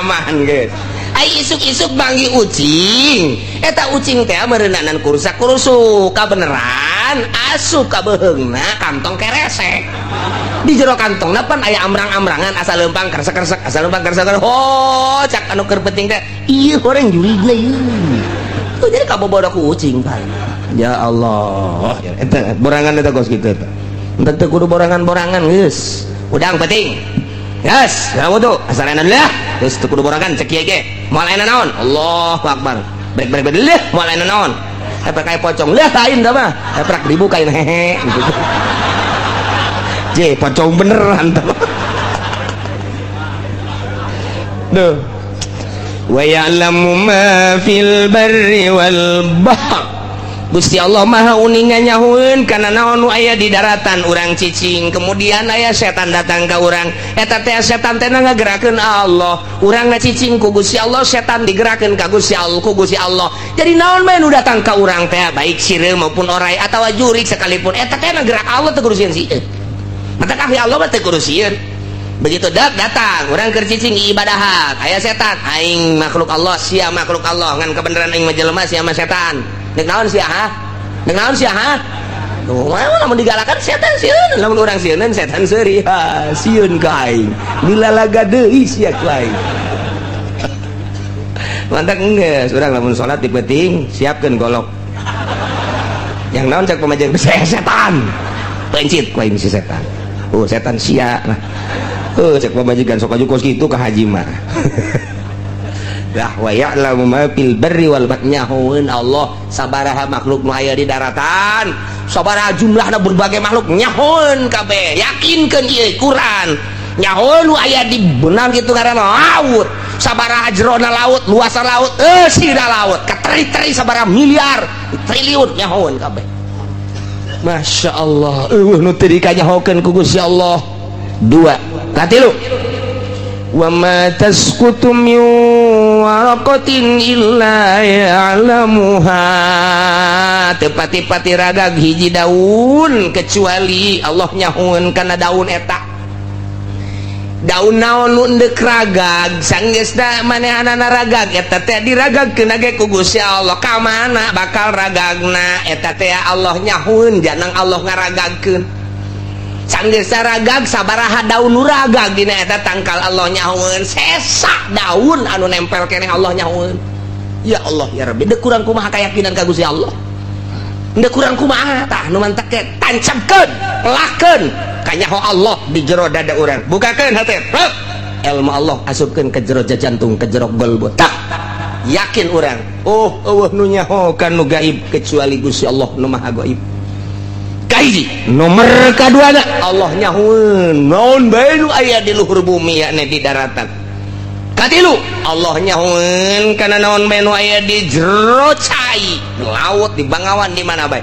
Aman geus. Ai isuk-isuk manggih ucing. Eta ucing teh meureunanan kursak kurusuk kabeneran asup ka beuheungna kantong keresek. Di jero kantongna pan aya amrang-amrangan asal leumpang kresek-kresek asal leumpang kresek-kresek. Oh, cak anu keur penting teh ieu horeng jurigna ieu. Tuh jadi kabobodo ku ucing pan. Ya Allah. Eta borangan eta kos kitu eta. Entek teu kudu borangan-borangan geus. Udang penting. Geus, ya wudu asalna lah. Geus teu kudu borangan cek kieu ge. Moal aya naon? Allahu akbar. Brek brek brek leuh moal aya naon. Eta kayak pocong leuh lain da mah. Eta dibukain hehe gitu. Je, pocong beneran tah. Duh. Wa ya'lamu ma fil barri wal bahr. Gusti Allah Maha uninga, nyahoeun kana naon nu aya di daratan. Urang cicing, kemudian aya setan datang ka urang, eta teh setan teh ngagerakeun Allah. Urang cicing ku Gusti Allah, setan digerakkeun ka Gusti Allah, ku Gusti Allah. Jadi naon bae nu datang ka urang teh, baik sireum maupun orai atawa jurik sekalipun, eta teh gerak Allah, teu kudu sieun sieun. Mata ahli Allah mah teu kudu sieun. Begitu datang urang keur cicing ibadahan, aya setan, aing makhluk Allah, sia makhluk Allah, ngan kebenaran aing mah jelema, sia mah setan. Nek naon sia, ha? Nek naon sia, ha? Tuh, lamun digalakan setan sieun, lamun urang sieun setan seuri, ha, sieun ka aing. Dilalaga deui sia ku aing. Mantak geus urang lamun salat di peuting siapkeun golok. Yang naon cek pamajikan saya setan. Pencit ku aing si setan. Oh, setan sia lah. Oh, cek pamajikan sok aju kos kitu ka haji mah. Lah, wa ya'lamu ma fil barri wal bahri, nyahoeun Allah sabaraha makhluk nu aya di daratan, sabaraha jumlahna berbagai makhluk nyahoeun kabeh. Yakinkeun ieu Quran. Nyahoeun nu aya di benang kitu ngaranna laut, sabaraha jerona laut, luasna laut, eusina laut, kateri-teri sabaraha miliar, triliun nyahoeun kabeh. Masya Allah, eueuh nu teu dikanyahokeun ku Gusti Allah. Dua, katilu, wa ma tasqutu min waraqatin illa ya'lamuha, teu pati-pati ragag hiji daun kecuali Allah nyahoeun kana daun eta. Daun naon nu endek ragag, sanggeusna manehanana ragag, eta teh diragagkeun ge ku Gusti Allah. Ka mana bakal ragagna eta teh Allah nyahoeun, janang Allah ngaragagkeun. Sanggeusna ragag, sabaraha daun nu ragag dina eta tangkal Allah nyahoeun, sesa daun anu nempel keneh Allah nyahoeun. Ya Allah ya Rabbi, deuk kurang kumaha keyakinan ka Gusti Allah? Deuk kurang kumaha? Tah, nu mantak ge tancapkeun, lakeun kanyaho Allah di jero dada urang. Bukakeun hate. Rep. Ilmu Allah asupkeun ke jero jantung, ke jero qalbu. Tak yakin urang. Oh, eueuh nu nyaho kan nu gaib kecuali Gusti Allah nu Maha Gaib. Kahiji, nomor kaduana Allah nyahoeun naon bae nu aya di luhur bumi, yakni di daratan. Katilu, Allah nyahoeun kana naon bae nu aya di jero cai, laut, di bangawan, di mana bae.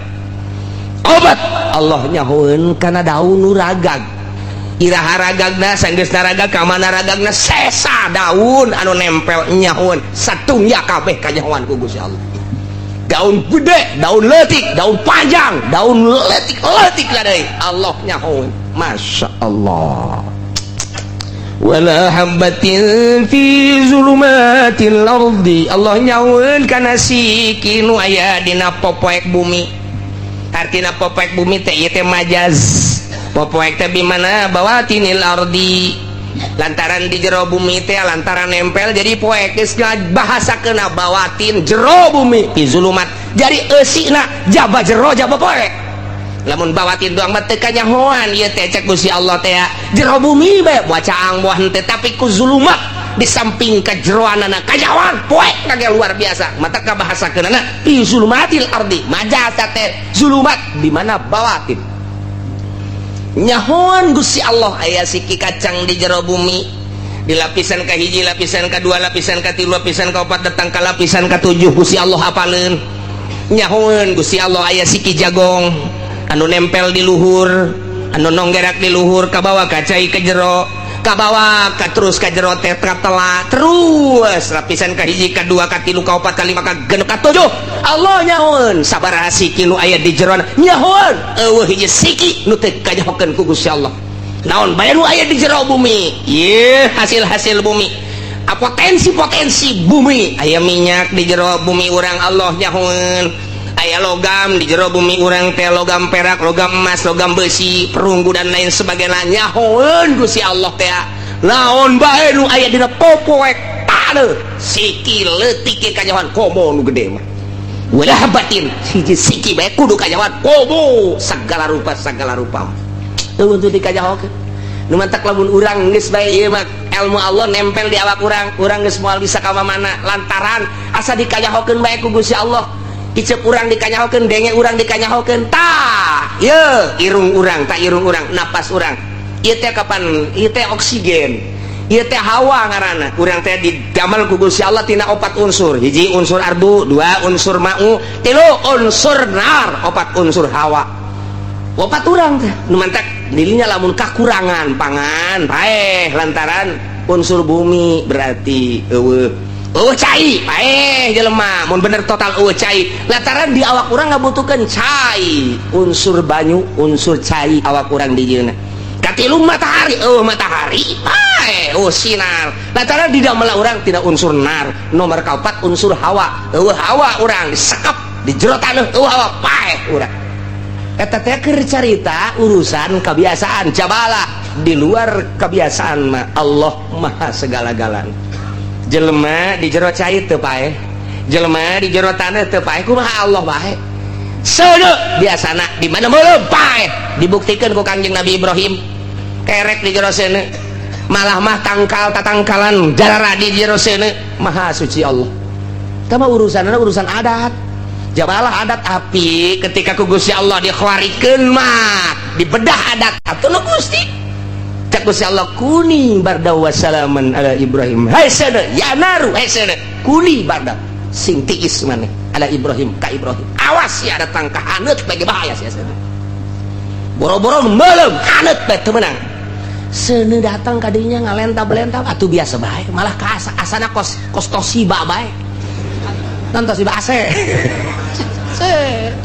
Opat, Allah nyahoeun kana daun nu ragag, iraha ragagna, sanggeusna ragag ka mana ragagna, sesa daun anu nempel nyahoeun, satungya kabeh kanyahoan ku Gusti Allah. Daun gede, daun leutik, daun panjang, daun leutik leutik deui Allah nyahoeun. Masya Allah. Wala habbatin fi zulumatil ardi, Allah nyahoeun kana siki nu aya dina popoek bumi. Artina popoek bumi teh ieu teh majaz. Popoek teh bimana bawatinil ardi, lantaran di jero bumi teh, lantaran nempel jadi poek, geus bahasa kena bawatin jero bumi, fi zulumat, jadi eusina jaba jero jaba poek. Lamun bawatin doang mah teu kanyahoan ieu teh. Cek Gusti Allah teh jero bumi bae caang buah henteu, tapi ku zulumat di samping kejeroanana kanyahoan poek kage luar biasa. Mata ka bahasakeunana fi zulumatil ardi, majaz teh zulumat di mana bawatin. Nyahoan Gusti Allah aya siki kacang di jero bumi, di lapisan kahiji, lapisan kedua, lapisan katilu, lapisan kaopat, datang ke lapisan ketujuh Gusti Allah apaleun. Nyahoan Gusti Allah aya siki jagong anu nempel di luhur, anu nonggerak di luhur, kabawa ka cai ke jero, kabawa ka terus ka jero teh tela terus lapisan kahiji, kadua, katilu, kaopat, kalima, kagenep, katujuh. Allah nyahoeun sabaraha siki nu aya di jero, nyahoeun eueuh hiji siki nu teu kanyahokeun ku Gusti Allah. Naon bae nu aya di jero bumi ieu, hasil-hasil bumi, potensi-potensi bumi, aya minyak di jero bumi urang Allah nyahoeun, aya logam di jero bumi urang teh, logam perak, logam emas, logam besi, perunggu, dan lain sebagainya nyahoeun Gusti Allah teh. Naon bae nu aya dina popoek taneuh, siki leutik ge kanyahoan, komo nu gede mah. Wala habbatin, hiji siki bae kudu kanyahoan, komo segala rupa, segala rupa eueuh teu dikanyahokeun. Nu mantak lamun urang geus bae ieu mah ilmu Allah nempel di awak urang, urang geus moal bisa ka mana lantaran asa dikanyahokeun bae ku Gusti Allah. Icep urang dikanyahokeun, denge urang dikanyahokeun. Tah, ye irung urang, tah irung urang, napas urang ieu teh kapan ieu teh oksigen. Ieu teh hawa ngaranna. Urang teh didamel ku Gusti Allah tina opat unsur. Hiji unsur ardu, dua unsur ma'u, tilu unsur nar, opat unsur hawa. Opat urang teh. Nu mantak dirinya lamun kakurangan pangan paeh lantaran unsur bumi, berarti eueuh eueuh cai paeh jelema. Mun bener total eueuh cai lantaran di awak urang ngabutuhkeun cai, unsur banyu, unsur cai awak urang di dieuna. Katilu matahari, eueuh matahari paeh, oh sinar lantaran di dalam urang tidak unsur nar. Nomor kaopat unsur hawa, eueuh hawa urang disekep di jero taneuh, eueuh hawa paeh urang. Eta teh keur carita urusan kebiasaan jabala. Di luar kebiasaan mah Allah maha segala-galana. Jelema di jero cai teu paeh, jelema di jero taneuh teu paeh, kumaha Allah bae? Seuneu biasana di mana meuleum paeh. Dibuktikan ku Kangjeng Nabi Ibrahim, kerek di jero seuneu, malah mah tangkal tatangkalan jarara di jero seuneu. Maha suci Allah. Tama urusanna urusan adat jabalah, adat api. Ketika ku Gusti Allah dikhawarikeun mah dibedah adat atuh nu Gusti. Cak Gusti Allah, "Kuni barda wa salaman ala Ibrahim." Hai seuneu, ya naru, hai seuneu, kuni barda, sing tiis maneh, ala Ibrahim, ka Ibrahim. Awas ya, datang ka haneut bae, bahaya sia seuneu. Boro-boro meuleum, haneut bae teu meunang. Seuneu datang ka dinya ngalentab-lentab atuh biasa bae, malah ka asa asana kos kos Toshiba bae. Non Toshiba AC.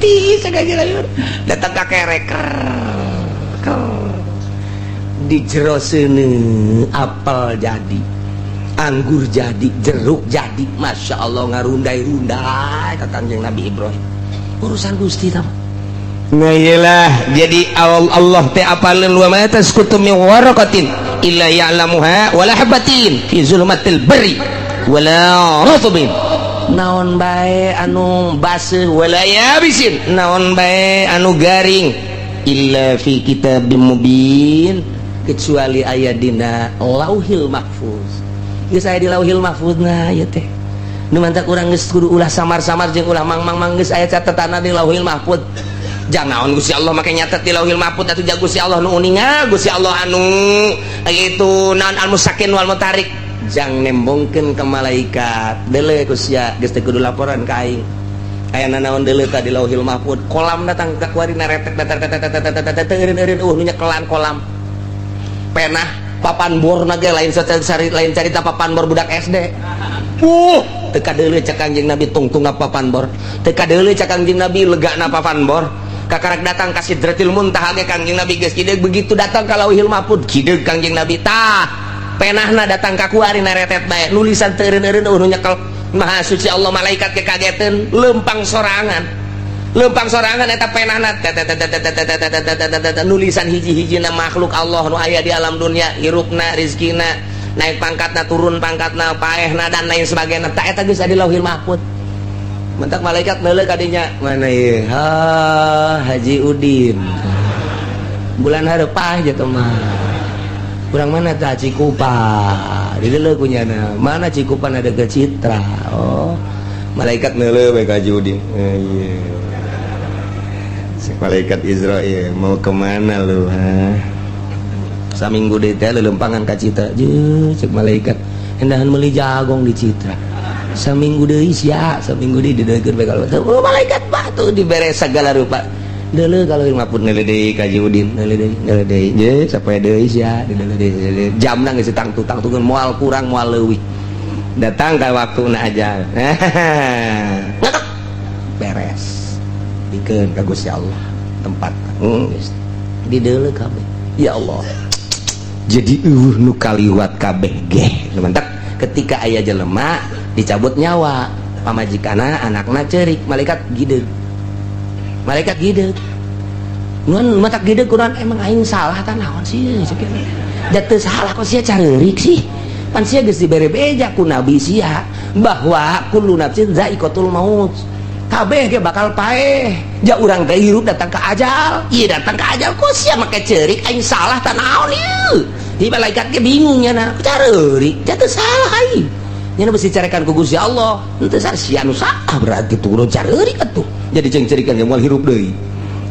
Tiis segala datang ka kerek di jero seuneu, apel jadi, anggur jadi, jeruk jadi. Masya Allah, ngarundai-rundai ka Kangjeng Nabi Ibrahim. Urusan Gusti tah. Nah iyalah, jadi Allah teh apaleun, wa ma tasqutu min waraqatin illa ya'lamuha wala habatin fi zulumatil barri wala rutbin, naon bae anu baseuh, wala yabisin, naon bae anu garing, illa fi kitabim mubin, kecuali aya dina Lauhil Mahfuz. Geus aya di Lauhil Mahfuz. Nah, ieu teh nu mantak urang geus kudu ulah samar-samar jeung ulah mang-mang-mang. Geus aya catetanna di Lauhil Mahfuz. Jangan naon Gusti Allah make nyatet di Lauhil Mahfuz atuh? Ja Gusti Allah nu uninga, Gusti Allah anu itu naon, al musakin wal mutarik, jang nembongkeun ke malaikat. Deuleu ku sia, geus teu kudu laporan ka aing. Aya nanaon, deuleu ka di Lauhil Mahfuz. Kolam datang ka kuari naretek eureun-eureun, nu nyekelan kolam penah papan bor na ge lain sari, lain carita papan bor budak SD. Teu kadeuleu cek Kangjeng Nabi tungtung papan bor, teu kadeuleu cek Kangjeng Nabi legana papan bor. Kakarak datang ka Sidratil Muntaha ge Kangjeng Nabi geus kideug. Begitu datang ka Lauhil Mahfuz, kideug Kangjeng Nabi. Tah, penahna datang ka kuari naretet bae, nulisan teu eureun-eureun, nu nyekel. Maha suci Allah, malaikat ge kageteun, lempang sorangan, lempang sorangan eta penahna, nulisan hiji-hijina makhluk Allah nu aya di alam dunia, hirupna, rizkina, naik pangkatna, turun pangkatna, paehna, dan lain sebagainya. Tak, eta geus di Lauhil Mahfuz. Mentak malaikat neuleuh kadinya, mana ieu? Ha, Haji Udin bulan hareup gitu mah. Kurang mana tah? Cikupa dideuleu kunyana. Mana Cikupa? Ada ke Citra. Oh, malaikat neuleuh bae ka Haji Udin. Eh, iya, malaikat Izrail, mau kemana lu? Ha, saminggu deui teh lelempangan ka Citra. Je, cek malaikat, endahan meuli jagong di Citra saminggu deui sia, saminggu deui dideuleukeun bae. Kalau oh, malaikat batu dibere segala rupa, deuleu kalau mapun, neuleuh deui ka Haji Udin, neuleuh deui, neuleuh deui, je, sapoe deui sia, deuleuh deui, jamna geus tangtu tangtukeun, moal kurang moal leuwih. Datang ka waktuna aja, beres, bikeun ka Gusti Allah tempat geus dideuleu kabeh. Ya Allah, jadi eueuh nu kaliwat kabeh ge. Mantap, ketika aya jelema dicabut nyawa, pamajikana, anakna cerik, malaikat gideug, malaikat gideug. Nuan matak gideug kurang, emang aing salah tah naon sih? Jatuh salah kok sia careurik sih? Pan sia geus dibere beja ku nabi sia bahwa kullu nafsin zaiqatul maut, kabeh ge bakal paeh. Ja urang teh hirup datang ke ajal, iya datang ke ajal, kok sia make ceurik aing salah tah naon ieu? Di malaikat ge bingung nya, careurik, jatuh salah aing nya, besi carekan ku Gusti Allah henteu salah, sia nu salah berarti turun careurik atuh. Jadi jeung cerikan ge moal hirup deui.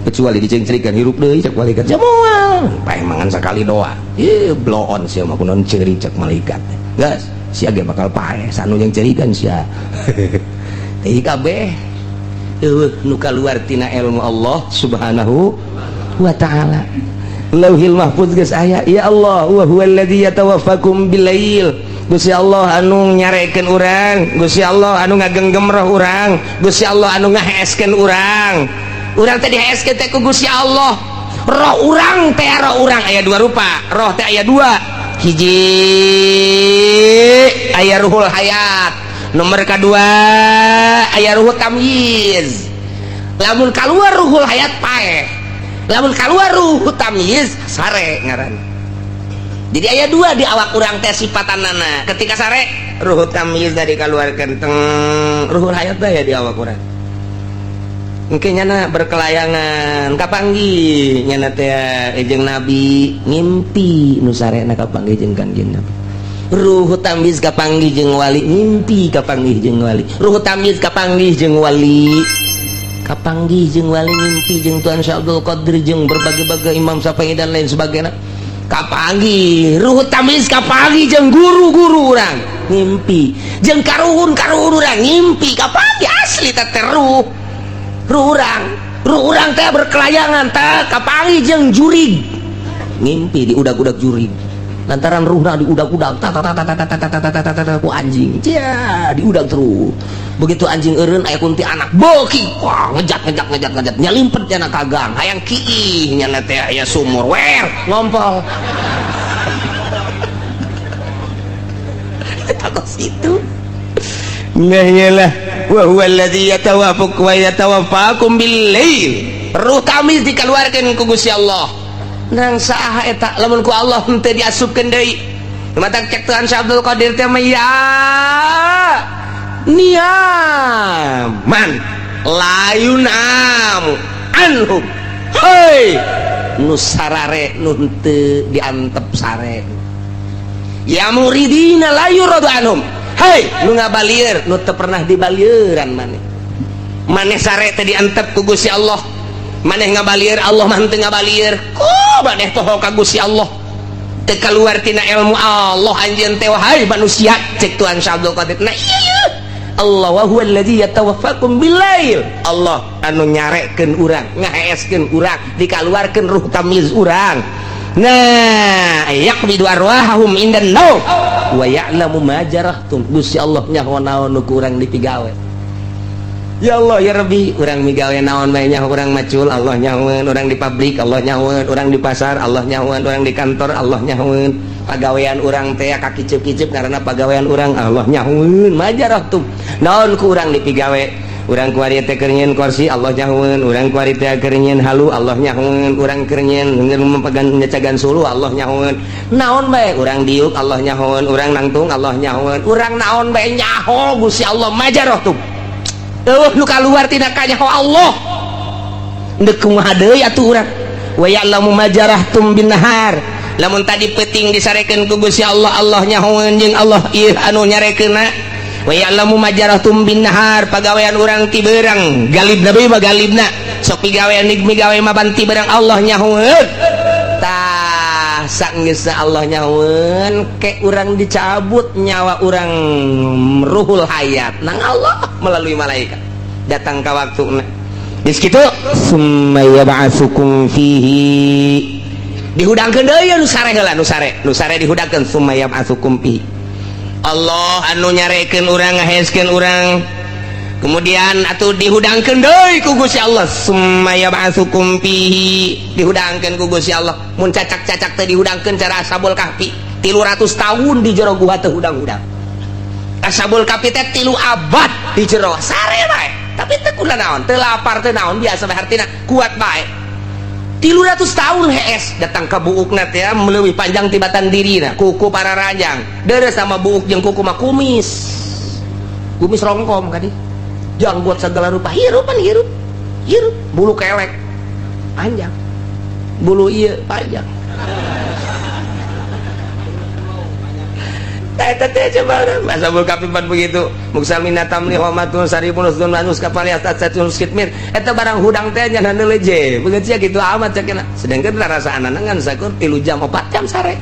Kecuali dicengcerikan hirup deui cek malaikat. Ya moal, paeh mangan sakali doa. Ieu bloon sia mah kunaon ceurik cek malaikat. Geus, sia ge bakal paeh sanu yang cerikan sia. Teh kabeh eueuh nu kaluar tina ilmu Allah Subhanahu wa taala. Lauhil Mahfuz geus aya, ya Allah wa huwallazi yatawaffakum bilail. Gusti Allah anu nyarekeun urang, Gusti Allah anu ngagenggem roh urang, Gusti Allah anu ngaheeskeun urang. Urang teh diheeskeun teh ku Gusti Allah. Roh urang teh roh urang aya dua rupa, roh teh aya dua. Hiji aya ruhul hayat, nomor kedua aya ruhul tamyiz. Lamun kaluar ruhul hayat paeh, lamun kaluar ruh tamyiz sare ngaran. Jadi aya dua di awak urang teh sifatanana. Ketika sare ruh tamyiz dari keluarkan teng ruhul hayat teh ya di awak urang. Mungkin nyana berkelayangan kapanggih nyana teh jeung nabi ngimpi nu sarena kapanggih jeung Kangjeng Nabi. Ruh tamyiz kapanggih jeung wali ngimpi kapanggih jeung wali. Ruh tamyiz kapanggih jeung wali. Kapanggih jeung wali ngimpi jeung Tuhan Syekh Abdul Qadir jeung berbagai-bagai Imam Syafi'i dan lain sebagainya. Kapanggih ruh tamyiz kapanggih jeung guru-guru urang ngimpi jeung karuhun-karuhun urang ngimpi kapanggih asli teh ruh ruh urang teh berkelayangan teh kapanggih jeung jurig ngimpi di udag-udag jurig lantaran ruhna di udag-udag ta ta ta ta ta ta ta ta ta ta ta ku anjing cia diudag terus. Begitu anjing eureun aya kunti anak beuki wah ngejat ngejat ngejat ngejat nyalimpet nyana kagang hayang kiih nyana teh aya sumur wer ngompol takos itu. Nah iyalah wa huwa alladzi yatawaffakum wa yatawaffakum bil lail. Ruh tamyiz dikeluarkeun ku Gusti Allah. Nang saha eta lamun ku Allah henteu diasupkeun deui. Mata cek Tuhan Syekh Abdul Qadir teh mah ya niaman layunam anhum. Hei nu sarare nu henteu diantep sare. Ya muridina la yuradu anhum. Hei nu ngabalieur nu teu pernah dibalieuran maneh. Maneh sare teh diantep ku Gusti Allah. Maneh ngabalieur Allah mah henteu ngabalieur. Ku maneh poho ka Gusti Allah. Teu kaluar tina ilmu Allah anjeun teh wahai manusia cek Tuhan Syekh Abdul Qadir. Nah iya Allah wa huwa allazi yatawaffakum bilail. Allah anu nyarekeun urang, ngaheeskeun urang, dikaluarkeun ruh tamyiz urang. Nah, yaqbidu arwahahum indan naum wa ya'lamu ma jarahtum. Gusti Allah nyaho naon nu ku urang dipigawe. Ya Allah ya Rabbi, urang migawe naon bae nyaho urang macul Allah nyahoeun, urang di pabrik Allah nyahoeun, urang di pasar Allah nyahoeun, urang di kantor Allah nyahoeun. Pagawean urang teh kakiceup-kiceup karena pagawean urang Allah nyahoeun. Majarahtum. Naon ku urang dipigawe? Urang kuari teh keur nyieun kursi Allah nyahoeun, urang kuari teh keur nyieun halu Allah nyahoeun, urang keur nyieun memegan nyecagan suluh Allah nyahoeun. Naon bae urang diuk Allah nyahoeun, urang nangtung Allah nyahoeun, urang naon bae nyaho Gusti Allah majarahtum. Eueuh nu kaluar tina kanyaho Allah. Deuk kumaha deui atuh urang? Wa ya'lamu ma jarahtum bin nahar. Lamun tadi peuting disarekeun ku Gusti Allah, Allah nyahoeun jeung Allah ieu anu nyarekeunna. Wa ya'lamu ma jarahtum bin nahar, pagawean urang ti beurang, galibna bae mah galibna. Sok pigawean migawe mah banti beurang Allah nyahoeun. Tah sanggeusna Allah nyahoeun ke urang dicabut nyawa urang ruhul hayat nang Allah melalui malaikat datang ka waktuna. Geus kitu summa yab'atsukum fihi dihudangkeun deui nu sare heula nu sare dihudangkeun summa yab'atsukum fihi. Allah anu nyarekeun urang ngaheeskeun urang kemudian atuh dihudangkeun deui ku Gusti Allah summa yab'atsukum fihi dihudangkeun ku Gusti Allah. Mun cacak-cacak teh dihudangkeun cara Ashabul Kahfi 300 tahun di jero guha teh hudang-hudang. Ashabul Kahfi teh 3 abad di jero sare bae tapi teu kuna naon teu lapar teu naon biasa bae hartina kuat bae. 300 tahun hees datang ka buukna teh leuwih panjang tibatan dirina kuku para ranjang deres sama buuk jeung kuku mah kumis kumis rongkom kadi janggot segala rupa hirupan hirup hirup bulu kelek panjang bulu ieu panjang. Eta teh coba Ashabul Kahfi pan begitu. Muksalmina tamli homatun saribun usdun manus kapal yatatun kitmir. Eta barang hudang teh nya leje. Begitu sia kitu amat cenah. Sedangkan rasa anak ngan sakur 3 jam 4 jam sare.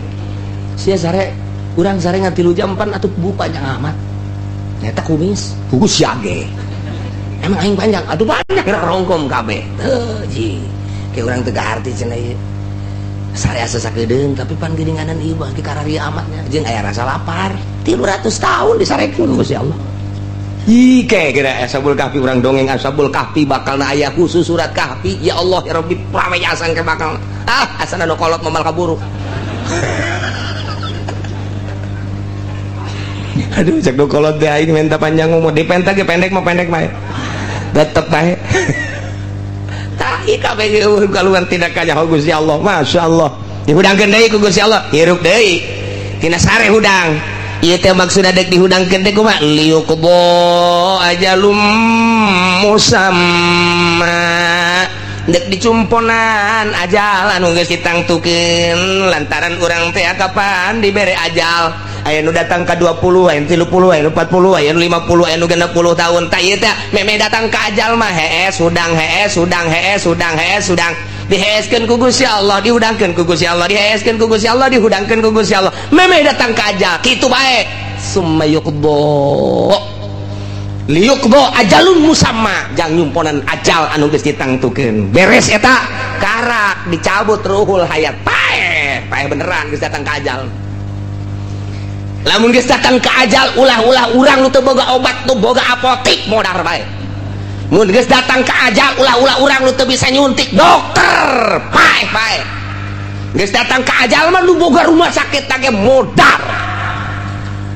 Sia sare urang sare ngan 3 jam 4 atuh bu panjang amat. Eta kumis, kugus sia ge. Emang aing panjang, atuh panjang rongkom kabeh. Teu ji. Kayak urang teu garti cenah ieu. Sare asa sakedeung tapi pan geuninganan ieu mah ge kararia amatnya jeung aya rasa lapar. 300 tahun disarekeun ku Gusti Allah. Ih kira Ashabul Kahfi urang dongeng Ashabul Kahfi bakalna aya khusus surat Kahfi. Ya Allah ya Rabbi prawejasan ke bakal. Ah asana nu kolot moal kaburu. Aduh cek nu kolot teh aing minta panjang umur dipenta ge pendek mah pendek mah. Tetep bae. Tai kabeh kaluar tidak kanyaho Gusti Allah. Masya Allah. Dihudangkeun deui ku Gusti Allah. Hirup deui. Tina sare hudang. Ieu teh maksudna dek dihudangkeun teh kumaha? Liyuqdo ajalum musamma. Dek dicumponan ajal anu geus ditangtukeun lantaran urang teh kapan dibere ajal. Aya nu datang ka 20, aya nu 30, aya nu 40, aya nu 50, aya nu 60 tahun. Tah ieu teh meme datang ka ajal mah hees hudang hees hudang hees hudang hees hudang. Diheeskeun ku Gusti Allah, dihudangkeun ku Gusti Allah, diheeskeun ku Gusti Allah, dihudangkeun ku Gusti Allah. Meme datang ka ajal kitu bae. Summa yuqdo liyuqdo ajalun musamma, jang nyumponan ajal anu geus ditangtukeun. Beres eta karak dicabut ruhul hayat. Paeh, paeh beneran geus datang ka ajal. Lamun geus datang ka ajal ulah-ulah urang nu teu boga obat nu boga apotik modar bae. Mun geus datang ka ajal ulah-ulah urang nu teu bisa nyuntik dokter paeh bae. Geus datang ka ajal mah nu boga rumah sakit tage modar.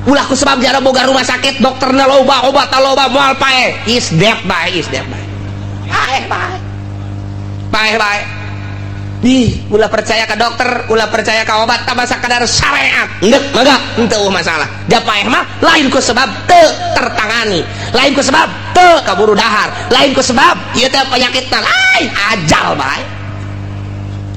Ulah ku sebab jara boga rumah sakit dokterna loba obat loba moal paeh. Is dead bae, is dead bae. Paeh bae. Paeh bae. Ih, ulah percaya ke dokter, ulah percaya ke obat, tambah sakadar syariat. Endek, mangga, henteu masalah. Da paeh mah lain ku sebab teu tertangani, lain ku sebab teu kaburu dahar, lain ku sebab ieu teh penyakit lain, ajal bae.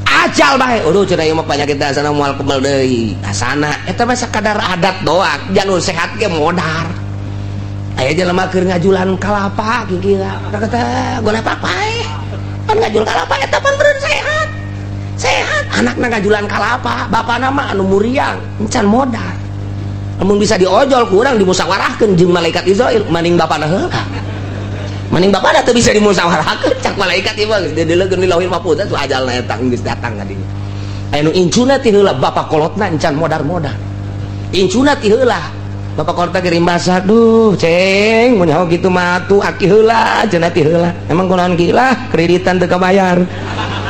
Ajal bae. Aduh cenah ieu mah penyakit asana moal kebal deui. Asana eta mah sakadar adat doang, jalur sehat ge modar. Aya jelema keur ngajulan kalapa kira-kira. Kata golepak paeh. Pan ngajul kalapa eta pan beureun sehat. Sehat anakna ngajulan kalapa, bapana mah anu muriang encan modar. Lamun bisa diojol ku urang dimusyawarahkeun jeung malaikat Israil, maning bapana heula. Maning bapana teu bisa dimusyawarahkeun cak malaikat ieu mah geus dideleukeun di Lauhil Mahfuz tuh ajalna eta geus datang ka dinya. Aya nu incuna ti heula bapa kolotna encan modar-modar. Incuna ti heula bapak kolotna ge rimbasa, duh ceng mun nyaho kitu mah atuh aki heula cenah ti heula. Emang kunaon ki lah kreditan teu kabayar.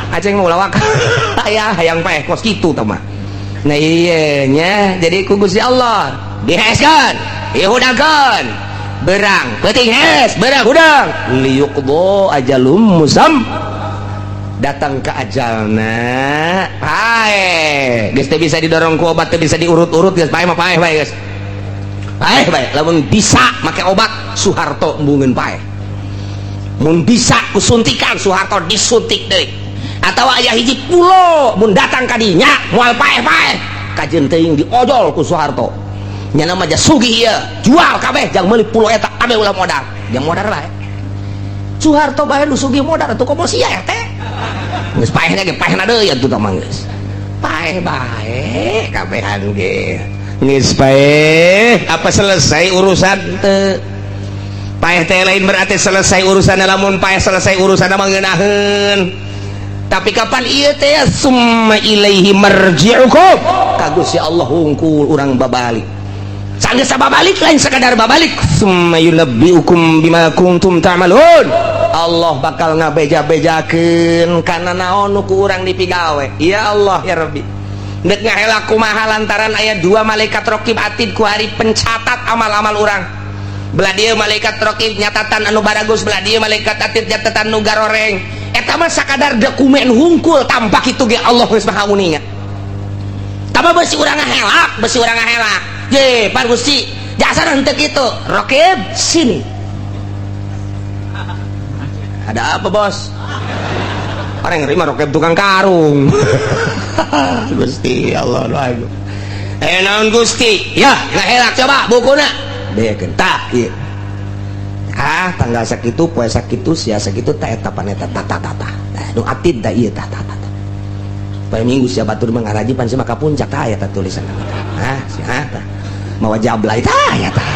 Aceng mau lawak aya hayang paeh kos kitu tah mah. Nah iya nya jadi ku Gusti Allah diheeskeun, dihudangkeun. Berang peuting hees, berang hudang. Liyuqdo ajalum musam. Datang ke ajalna paeh. Geus teu bisa didorong ku obat, teu bisa diurut-urut geus paeh mah paeh bae geus. Paeh bae lamun bisa make obat Soeharto embungeun paeh. Mun bisa ku suntikan Soeharto disuntik deui. Atau aya hiji pulo mun datang ka dinya moal paeh-paeh kajeun teuing diojol ku Soeharto nya mah sugih ieu jual kabeh jang meuli pulo eta kabeh ulah modal jang modal bae Soeharto bae nu sugih modal atuh komo sia RT geus paehna ge paehna deui atuh tah mah geus paeh bae kabehan ge geus paeh apa selesai urusan teu paeh teh lain berarti selesai urusan lamun paeh selesai urusan mah ngeunaheun. Tapi kapan ieu teh summa ilaihi marji'ukum ka Gusti Allah hungkul urang babalik. Sanggeus babalik lain sekadar babalik summa yunabbiukum bima kuntum ta'malun. Allah bakal ngabeja-bejakeun kana naon nu ku urang dipigawe. Ya Allah ya Rabbi. Deuk ngahela kumaha lantaran aya dua malaikat raqib atid ku hari pencatat amal-amal urang. Belah dieu malaikat raqib nyatatan anu baragus, belah dieu malaikat atid nyatatan nu garoreng. Eta mah sakadar dokumen hungkul tanpa kitu ge Allah geus maha uninga. Tama beusi urang ngahelak, beusi urang ngahelak. Ye, pan Gusti, jasana henteu kitu. Raqib sini. Ada apa, Bos? Orang nerima raqib tukang karung. Gusti Allah aduh. Eh naon Gusti? Ya, ngahelak coba bukuna. Beakeun tah ieu. Ah, tanggal sakitu, poe sakitu, sia sakitu tah eta paneta ta ta ta ta. Tah nu atid tah ieu tah tah tah. Poe Minggu sia batur mah ngaraji pan sia mah ka puncak tah aya tah tulisan tah. Ah, sia tah. Mawa jablay tah aya tah.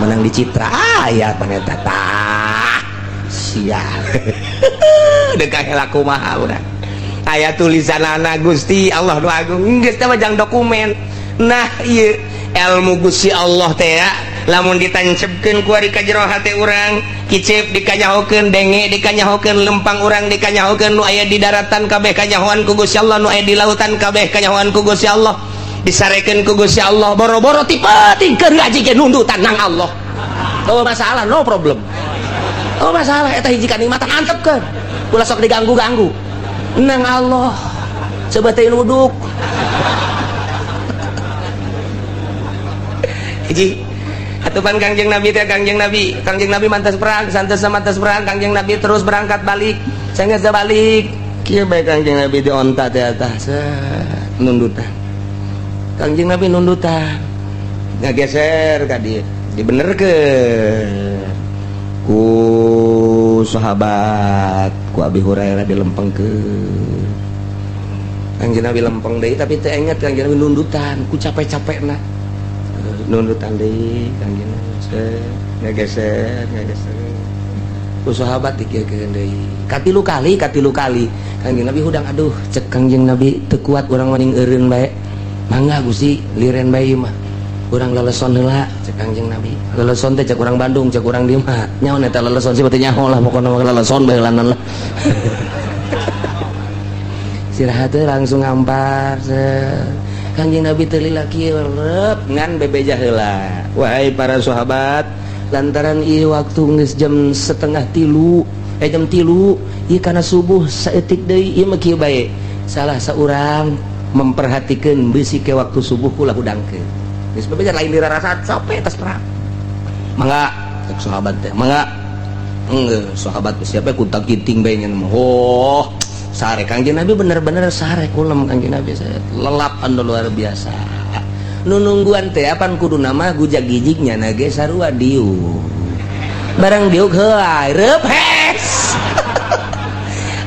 Menang di Citra aya paneta tah. Sia. Deuk kahelak kumaha urang. Aya tulisanana Gusti Allah nu agung geus teh mah jang dokumen. Nah ieu ilmu Gusti Allah teh ya, lamun ditancepkeun ku ari ka jero hate urang, kicep dikanyahokeun, denge dikanyahokeun, lempang urang dikanyahokeun, nu aya di daratan kabeh kanyahoan ku Gusti Allah, nu aya di lautan kabeh kanyahoan ku Gusti Allah, disarekeun ku Gusti Allah, boro-boro ti peuting keur ngaji ge nundutan nang Allah. Oh masalah, no problem. Oh masalah eta hiji kanikmatan antepkeun. Ulah sok diganggu-ganggu. Nang Allah. Coba teh nuduk. Hiji atupan Kangjeng Nabi teh Kangjeng Nabi, Kangjeng Nabi mantas perang, santos mantas perang, Kangjeng Nabi terus berangkat balik. Sanggeus balik, kieu bae Kangjeng Nabi di onta teh atas nundutan. Kangjeng Nabi nundutan. Ngageser ka dieu, dibenerkeun ku sahabat, ku Abi Hurairah dilempengkeun. Kangjeng Nabi lempeng deui tapi teu inget Kangjeng Nabi nundutan ku capek-capekna. Nundutan deui Kangjeng Nabi ngageser ngageser ku sahabat dikiekeun deui katilu kali Kangjeng Nabi hudang aduh cek Kangjeng Nabi teu kuat urang maning eureun bae mangga Gusti liren bae mah urang leleson heula cek Kangjeng Nabi leleson teh cek urang Bandung cek urang dieu mah nyaho eta leleson sih teh nyaho lah pokona mah leleson bae heulanan lah istirahat teh langsung ngampar Kangjeng Nabi teu lila kieu rep ngan bebeja heula wahai para sahabat lantaran ieu waktu geus jam 2:30 jam 3 ieu kana subuh saeutik deui ieu mah kieu bae salah saurang memperhatikeun bisi ke waktu subuh kula hudangkeun geus bebeja lain dirarasa capek tas perang mangga cek sahabat teh mangga enggeus sahabat siapa kuntak kiting bae nya mah oh sare Kangjeng Nabi bener-bener sare kulem Kangjeng Nabi saya lelap anu luar biasa nu nungguan teh apan kudu nama gujag gijignya nage sarua diuk barang diuk heula reup hes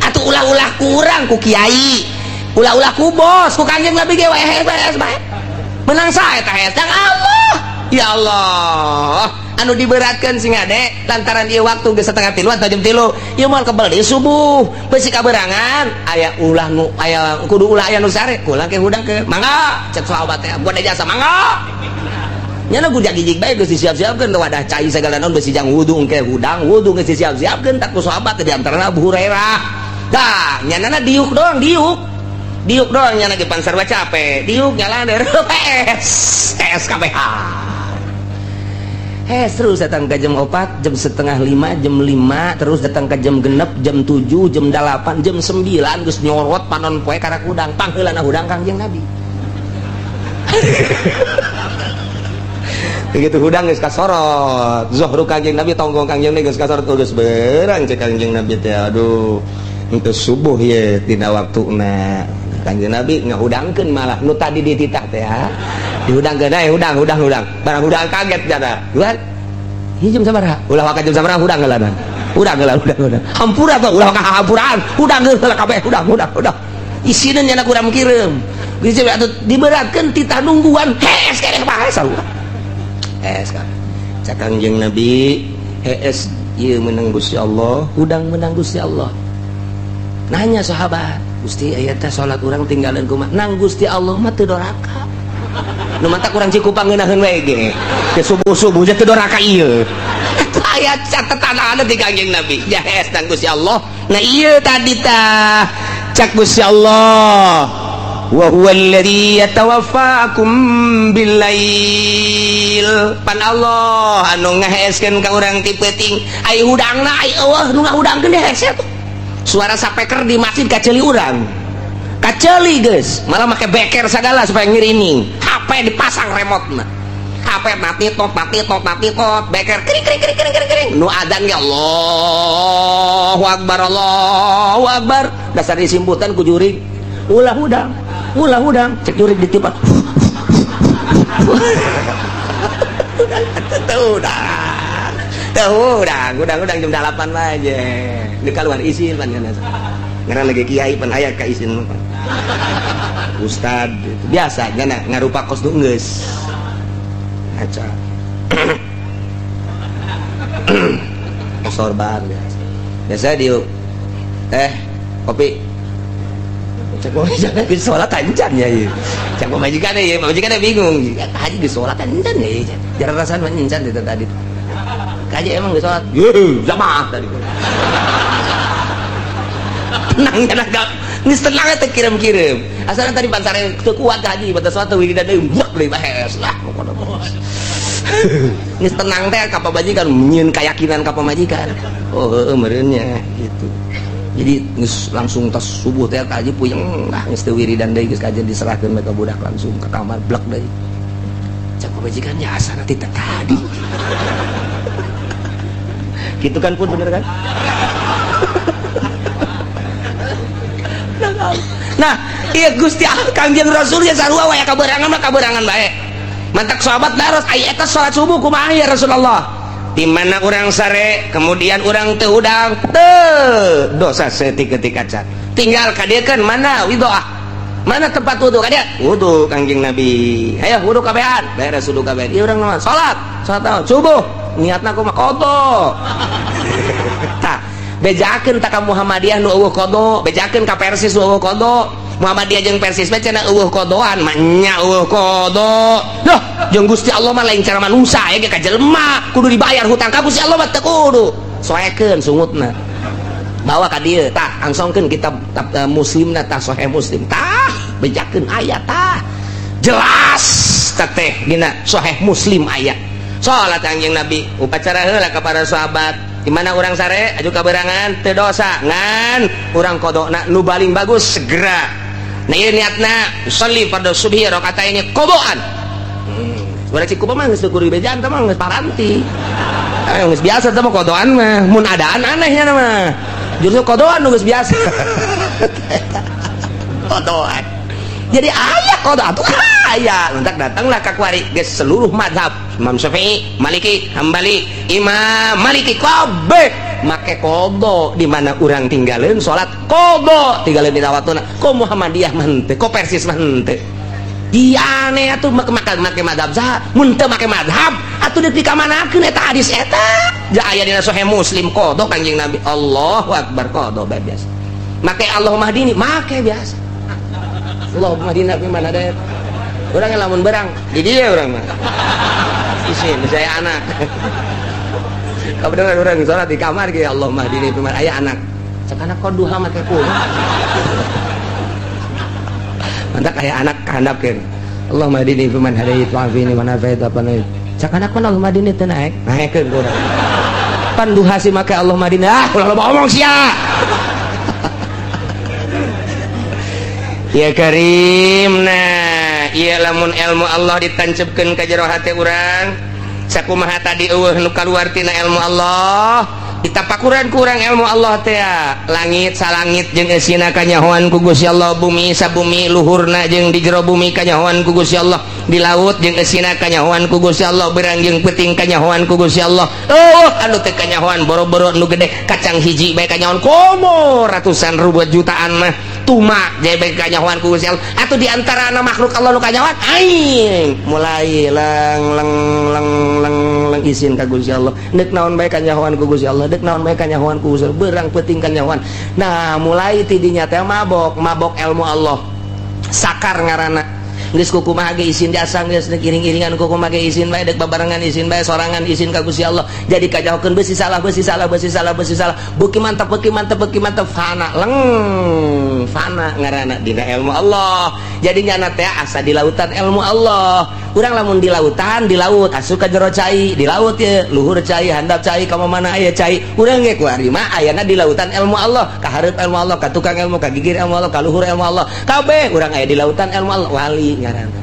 atuh ulah-ulah kurang ku kiai ulah-ulah ku bos ku Kangjeng Nabi ge wae hes bae menang sae tah hes dang Allah ya Allah anu diberatkan sing ade lantaran ieu waktu geus 2:30 atau jam 3 ieu moal kebel di subuh beusi kaberangan aya ulah nu aya kudu ulah aya nu sare kula ke hudang ke mangga cek sahabat teh gua jasa mangga nya nu gujag gijig bae geus disiap-siapkeun teh wadah cai sagala naon beusi jang wudu engke hudang wudu geus disiap-siapkeun tak ku sahabat teh di antarana Abu Hurairah dah nyanana diuk doang diuk diuk doang nyana ge pan sarua capek diuk nyala PS S KBH hes terus datang ke jam 4, jam 4:30, jam 5, terus datang ke jam 6, jam 7, jam 8, jam 9 geus nyorot panon poe karak hudang pangheulana hudang Kangjeng Nabi. Begitu hudang geus kasorot zuhru Kangjeng Nabi tonggong Kangjeng Nabi geus kasorot geus beurang cek Kangjeng Nabi teh aduh henteu subuh ye tina waktuna Kangjeng Nabi ngahudangkeun malah nu tadi dititah teh ha dihudangkeun eh hudang hudang hudang barang hudang kaget jana dua ieu jam sabaraha ulah waka jam sabaraha hudang heula hudang heula hudang hudang hampura tuh ulah waka hampuraan hudang heula kabeh hudang hudang hudang isina nyana kurang kireum geus atuh diberatkeun titah nungguan hees keneh bae sarua hees ka cak Kangjeng Nabi hees ieu menang Gusti Allah hudang menang Gusti Allah nanya sahabat Gusti aya teh salat urang tinggalan kumaha nang Gusti Allah mah teu doraka nu mata kurang Cikupang ngeunaheun we ge ke subuh-subuh teh teu doraka ieu eta aya catatan anu di Kangjeng Nabi jahes nang Gusti Allah nah ieu tadi tah cak Gusti Allah wa huwa alladzi yatawaffakum billail pan Allah anu ngaheeskeun ka urang ti peuting ai hudangna ai eueuh nu ngahudangkeun hese tuh suara sapeker di masjid kaceuli urang kaceli guys malah make beker segala supaya ngirining HP dipasang remote mah HP mati tot beker kering kering kering kering kering kering nu adzan ge Allahu akbar Allahu akbar dasar disimputan ku jurig ulah hudang cek jurig ditipan Udah, udah, jam 8 aja. Di keluar izin pan ngaran lagi kiai pan aya ka izin pan. Ustad gitu. Biasa nya ngarupa kos nu geus. Ngaca. Sorban biasa. Biasa di kopi. Cek majikan geus salat ancan ya ieu. Cek majikan ieu, majikan bingung. Haji geus salat ancan ya. Jarang rasaan mah encan itu tadi. Kaji emang geus salat. Yeuh, jamaah tadi. Tenang ya, geus tenang teh kirim-kirim. Asalna tadi pansare teu kuat ka haji, batas suatu wiridan deui buak deui bahes lah pokona. Geus tenang teh ka pamajikan, nyieun keyakinan ka pamajikan. Oh, heueuh meureun nya gitu. Jadi geus langsung tas subuh teh ka haji puyeng lah geus teu wiridan deui geus kajian diserahkeun ka budak langsung ke kamar blek deui. Cak pamajikan ya asana ti tadi. Gitu kan pun bener kan? Nah, iya Gusti Kangjeng Rasul ya sarua wae kaberangan mah kaberangan bae. Mantak sahabat daros aya eta salat subuh kumaha ya Rasulullah? Di mana urang sare, kemudian urang teu hudang, teu dosa setik-ketik kaca. Tinggal kadiekeun mana widoah? Mana tempat wudu ka dia? Wudu Kangjeng Nabi. Ayo wudu kabehan, beres wudu kabehan. Ieu urang mah salat, salat naon? Subuh. Niatna kumaha? Qada. Tah, bejakeun ta ka Muhammadiyah nu eueuh qada, bejakeun ka Persis nu eueuh qada. Muhammadiyah jeung Persis mah cenah eueuh qadoan, mah nya eueuh qada. Loh, jeung Gusti Allah mah lain cara manusia ya ge ka jelema, kudu dibayar hutang ka Gusti Allah mah teu kudu. Soekeun sungutna. Bawa ka dieu tah, angsongkeun kitab Muslimna tah Sahih Muslim. Tah, bejakeun aya tah. Jelas tah teh dina Sahih Muslim aya. Salat Kangjeng Nabi, upacara heula ka para sahabat. Di mana urang sare aju kaberangan teu dosa ngan urang qadona nu paling bagus segera. Nah ieu niatna usolli fardhu subhi rakaataini qadaan. Berarti kumaha mah geus teu kudu dibejaan teh mah geus paranti. Geus biasa teh mah qadaan mah, mun adaan anehnya mah. Justru qadaan nu geus biasa. Qadaan. Jadi aya qada atuh aya. Entak datanglah ka kuari geus seluruh mazhab Imam Syafi'i, Maliki, Hambali, Imam Maliki kabeh make qada di mana urang tinggalin salat qada tinggalin dina waktuna. Ko Muhammadiyah mah henteu, ko Persis mah henteu. Di aneh atuh make make mazhab saha? Mun teu make mazhab atuh deuk dikamanakeun eta hadis eta? Ja aya dina Sahih Muslim qada Kangjeng Nabi. Allahu akbar qada bae biasa. Make Allahumma hdini make biasa. Allahumma hdina fi man hadait. Urang lamun berang di dieu urang mah. Isin saya anak. Kabeneran urang salat di kamar ge Allahumma hdini fi man aya anak. Cek anak kok duha make kumaha. Mantak aya anak kahandapkeun. Allahumma hdini fi man hadait wa afini man afait apa naik. Cek anak mah Allahumma hdini teu naek. Naekeun ku urang. Pan duha sih make Allahumma hdini. Ah, ulah loba omong sia. Ya Karim, nah ieu lamun ilmu Allah ditancepkeun ka jero hate urang, sakumaha tadi eueuh nu kaluar tina ilmu Allah, ditapakuran ku urang ilmu Allah teh langit salangit jeung eusina kanyahoan ku Gusti Allah, bumi sabumi luhurna jeung di jero bumi kanyahoan ku Gusti Allah, di laut jeung eusina kanyahoan ku Gusti Allah, beurang jeung peuting kanyahoan ku Gusti Allah. Eueuh anu teu kanyahoan boro-boro nu gede kacang hiji bae kanyahoan komo ratusan ribu jutaan mah tuma jebek kanyahoan ku Gusti Allah. Atuh di antara anak makhluk Allah nu kanyahoan aing mulai leng leng leng leng leng izin ka Gusti Allah. Deuk naon bae kanyahoan ku Gusti Allah, deuk naon bae kanyahoan ku Gusti Allah, beurang peuting kanyahoan. Nah, mulai ti dinya teh mabok, mabok ilmu Allah. Sakar ngaranna. Geus kumaha ge izin jasa geus deuk iring-iringan kumaha ge izin bae, deuk babarengan izin bae, sorangan izin ka Gusti Allah. Jadi kajahokeun beusi salah, beusi salah, beusi salah, beusi salah. Beuki mantap, beuki mantap, beuki mantap fana leng fana ngaranna dina ilmu Allah. Jadi nyana teh asa di lautan ilmu Allah. Urang lamun di lautan, di laut asup ka jero cai, di laut ye luhur cai, handap cai, ka mana aya cai. Urang ge kuari mah ayana di lautan ilmu Allah, ka hareup ilmu Allah, ka tukang ilmu, ka gigir ilmu Allah, ka luhur ilmu Allah. Kabeh urang aya di lautan ilmu Allah, wali ngaranna.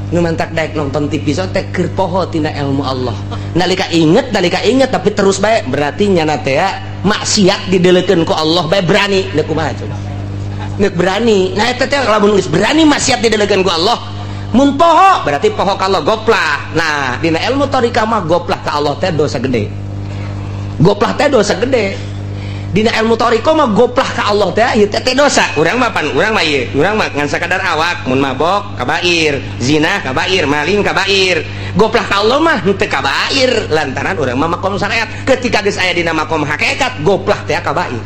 Nu mantak daek nonton TV so teh keur poho tina ilmu Allah. Nalika inget tapi terus bae berarti nyana teh maksiat dideleukeun ku Allah bae berani. Deuk kumaha coba? Deuk berani. Nah eta teh lamun geus berani maksiat dideleukeun ku Allah, Mun poho berarti poho ka Allah, goplah. Nah, dina ilmu thariqah mah goplah ka Allah teh dosa gede. Goplah teh dosa gede. Dina ilmu thariqah mah goplah ka Allah teh ieu teh teh dosa. Urang mah pan urang mah ieu, urang mah ngan sakadar awak mun mabok kabair, zina kabair, maling kabair. Goplah ka Allah mah henteu kabair lantaran urang mah makom syariat. Ketika geus aya dina makom hakikat, goplah teh kabair.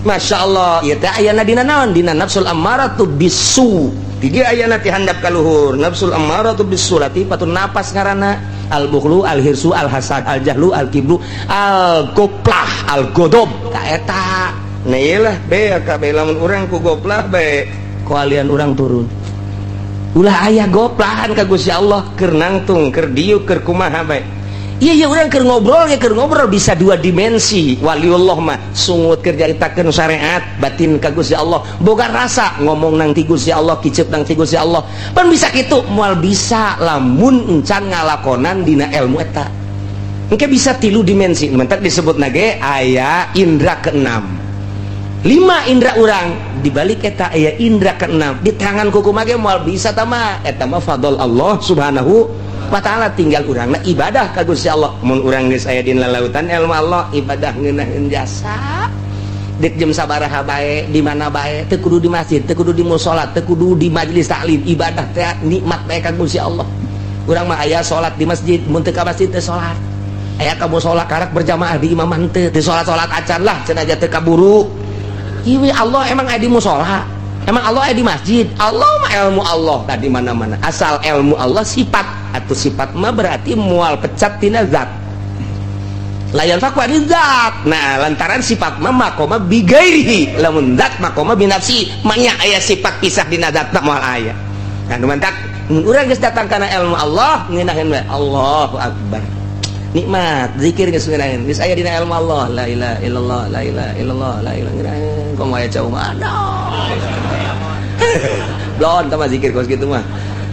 Masya Allah, ieu teh ayana dina naon? Dina nafsul ammaratu bisu. Di dia ayana ti handap ka luhur, nafsul ammaratu bisu latifatun nafas ngaranna al bukhlu, al hirsu, al hasad, al jahlu, al kibru, al goplah, al godob. Ta eta. Nah ieu lah be kabeh lamun urang ku goplah bae kualian urang turun. Ulah aya goplahan ka Gusti Allah keur nangtung, keur diuk, keur kumaha bae. Iya iya urang keur ngobrol ya keur ngobrol bisa dua dimensi. Waliullah mah sungut keur nyaritakeun syariat batin ka Gusti Allah. Boga rasa ngomong nang ti Gusti Allah, kicep nang ti Gusti Allah. Pan bisa kitu, moal bisa lamun encan ngalakonan dina ilmu eta. Engke bisa tilu dimensi. Mentak disebut nage aya indra keenam. Lima indra urang dibalik eta aya indra keenam. Di tangan kuku mage moal bisa tama eta mah fadl Allah Subhanahu wa ta'ala, tinggal urangna ibadah ka Gusti Allah. Mun urang geus aya dina lautan ilmu Allah, ibadah ngeunaheun jasa. Dek jam sabaraha bae, di mana bae, teu kudu di masjid, teu kudu di musala, teu kudu di majelis taklim, ibadah teh nikmat bae ka Gusti Allah. Urang mah aya salat di masjid, mun teu ka masjid teu salat. Aya ka musala karak berjamaah di imam teu, teu salat-salat acan lah cenah teu kaburu. Ieu Allah emang aya di musala. Emang Allah ada di masjid? Allah mah ilmu Allah tadi mana-mana. Asal ilmu Allah sifat atau sifat mah berarti mual pecat tina zat. La yanfaku ani zat. Nah, lantaran sifat mah makoma bigairihi, lamun zat makoma binafsi, manya aya sifat pisah dina zat moal aya. Nah, nu mantak mun urang geus datang kana ilmu Allah ngeunaheun we Allahu akbar. Nikmat zikir geus ngeunaheun, geus aya dina ilmu Allah, la ilaha illallah, la ilaha illallah, la ilaha ngeunaheun. Komo aya cau mah aduh. Blon tama zikir kos kitu mah.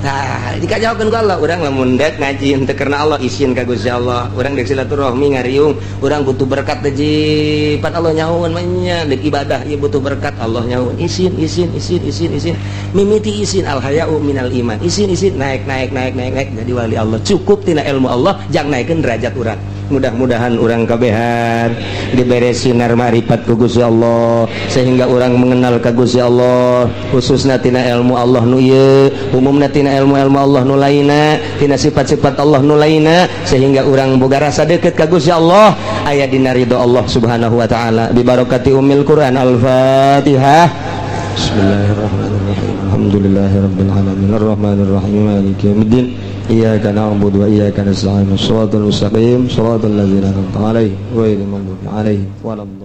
Nah, dikajawakeun ku Allah, urang lamun dek ngaji henteu karena Allah, isin ka Gusti Allah. Urang dek silaturahmi ngariung, urang butuh berkat teh pan Allah nyahoeun mah nya dek ibadah ieu butuh berkat Allah nyahoeun. Isin isin isin isin isin. Mimiti isin al haya'u minal iman. Isin isin naik naik naik naik naik jadi wali Allah. Cukup tina ilmu Allah jang naikeun derajat urang. Mudah-mudahan urang kabehan dibere sinar marifat ku Gusti Allah sehingga urang mengenal ka Gusti Allah, khususna tina ilmu Allah nu ieu, umumna tina ilmu-ilmu Allah nu lainna, tina sifat-sifat Allah nu lainna, sehingga urang boga rasa deket ka Gusti Allah, aya dina ridho Allah Subhanahu wa taala. Bi barakati ummil Quran. Al-Fatihah. Bismillahirrahmanirrahim. Alhamdulillahirabbil alamin arrahmanirrahim maliki yaumiddin. Iyyaka na'budu wa iyyaka nasta'in. Shiratal mustaqim, shiratal ladzina an'amta 'alaihim ghairil maghdubi 'alaihim waladdallin.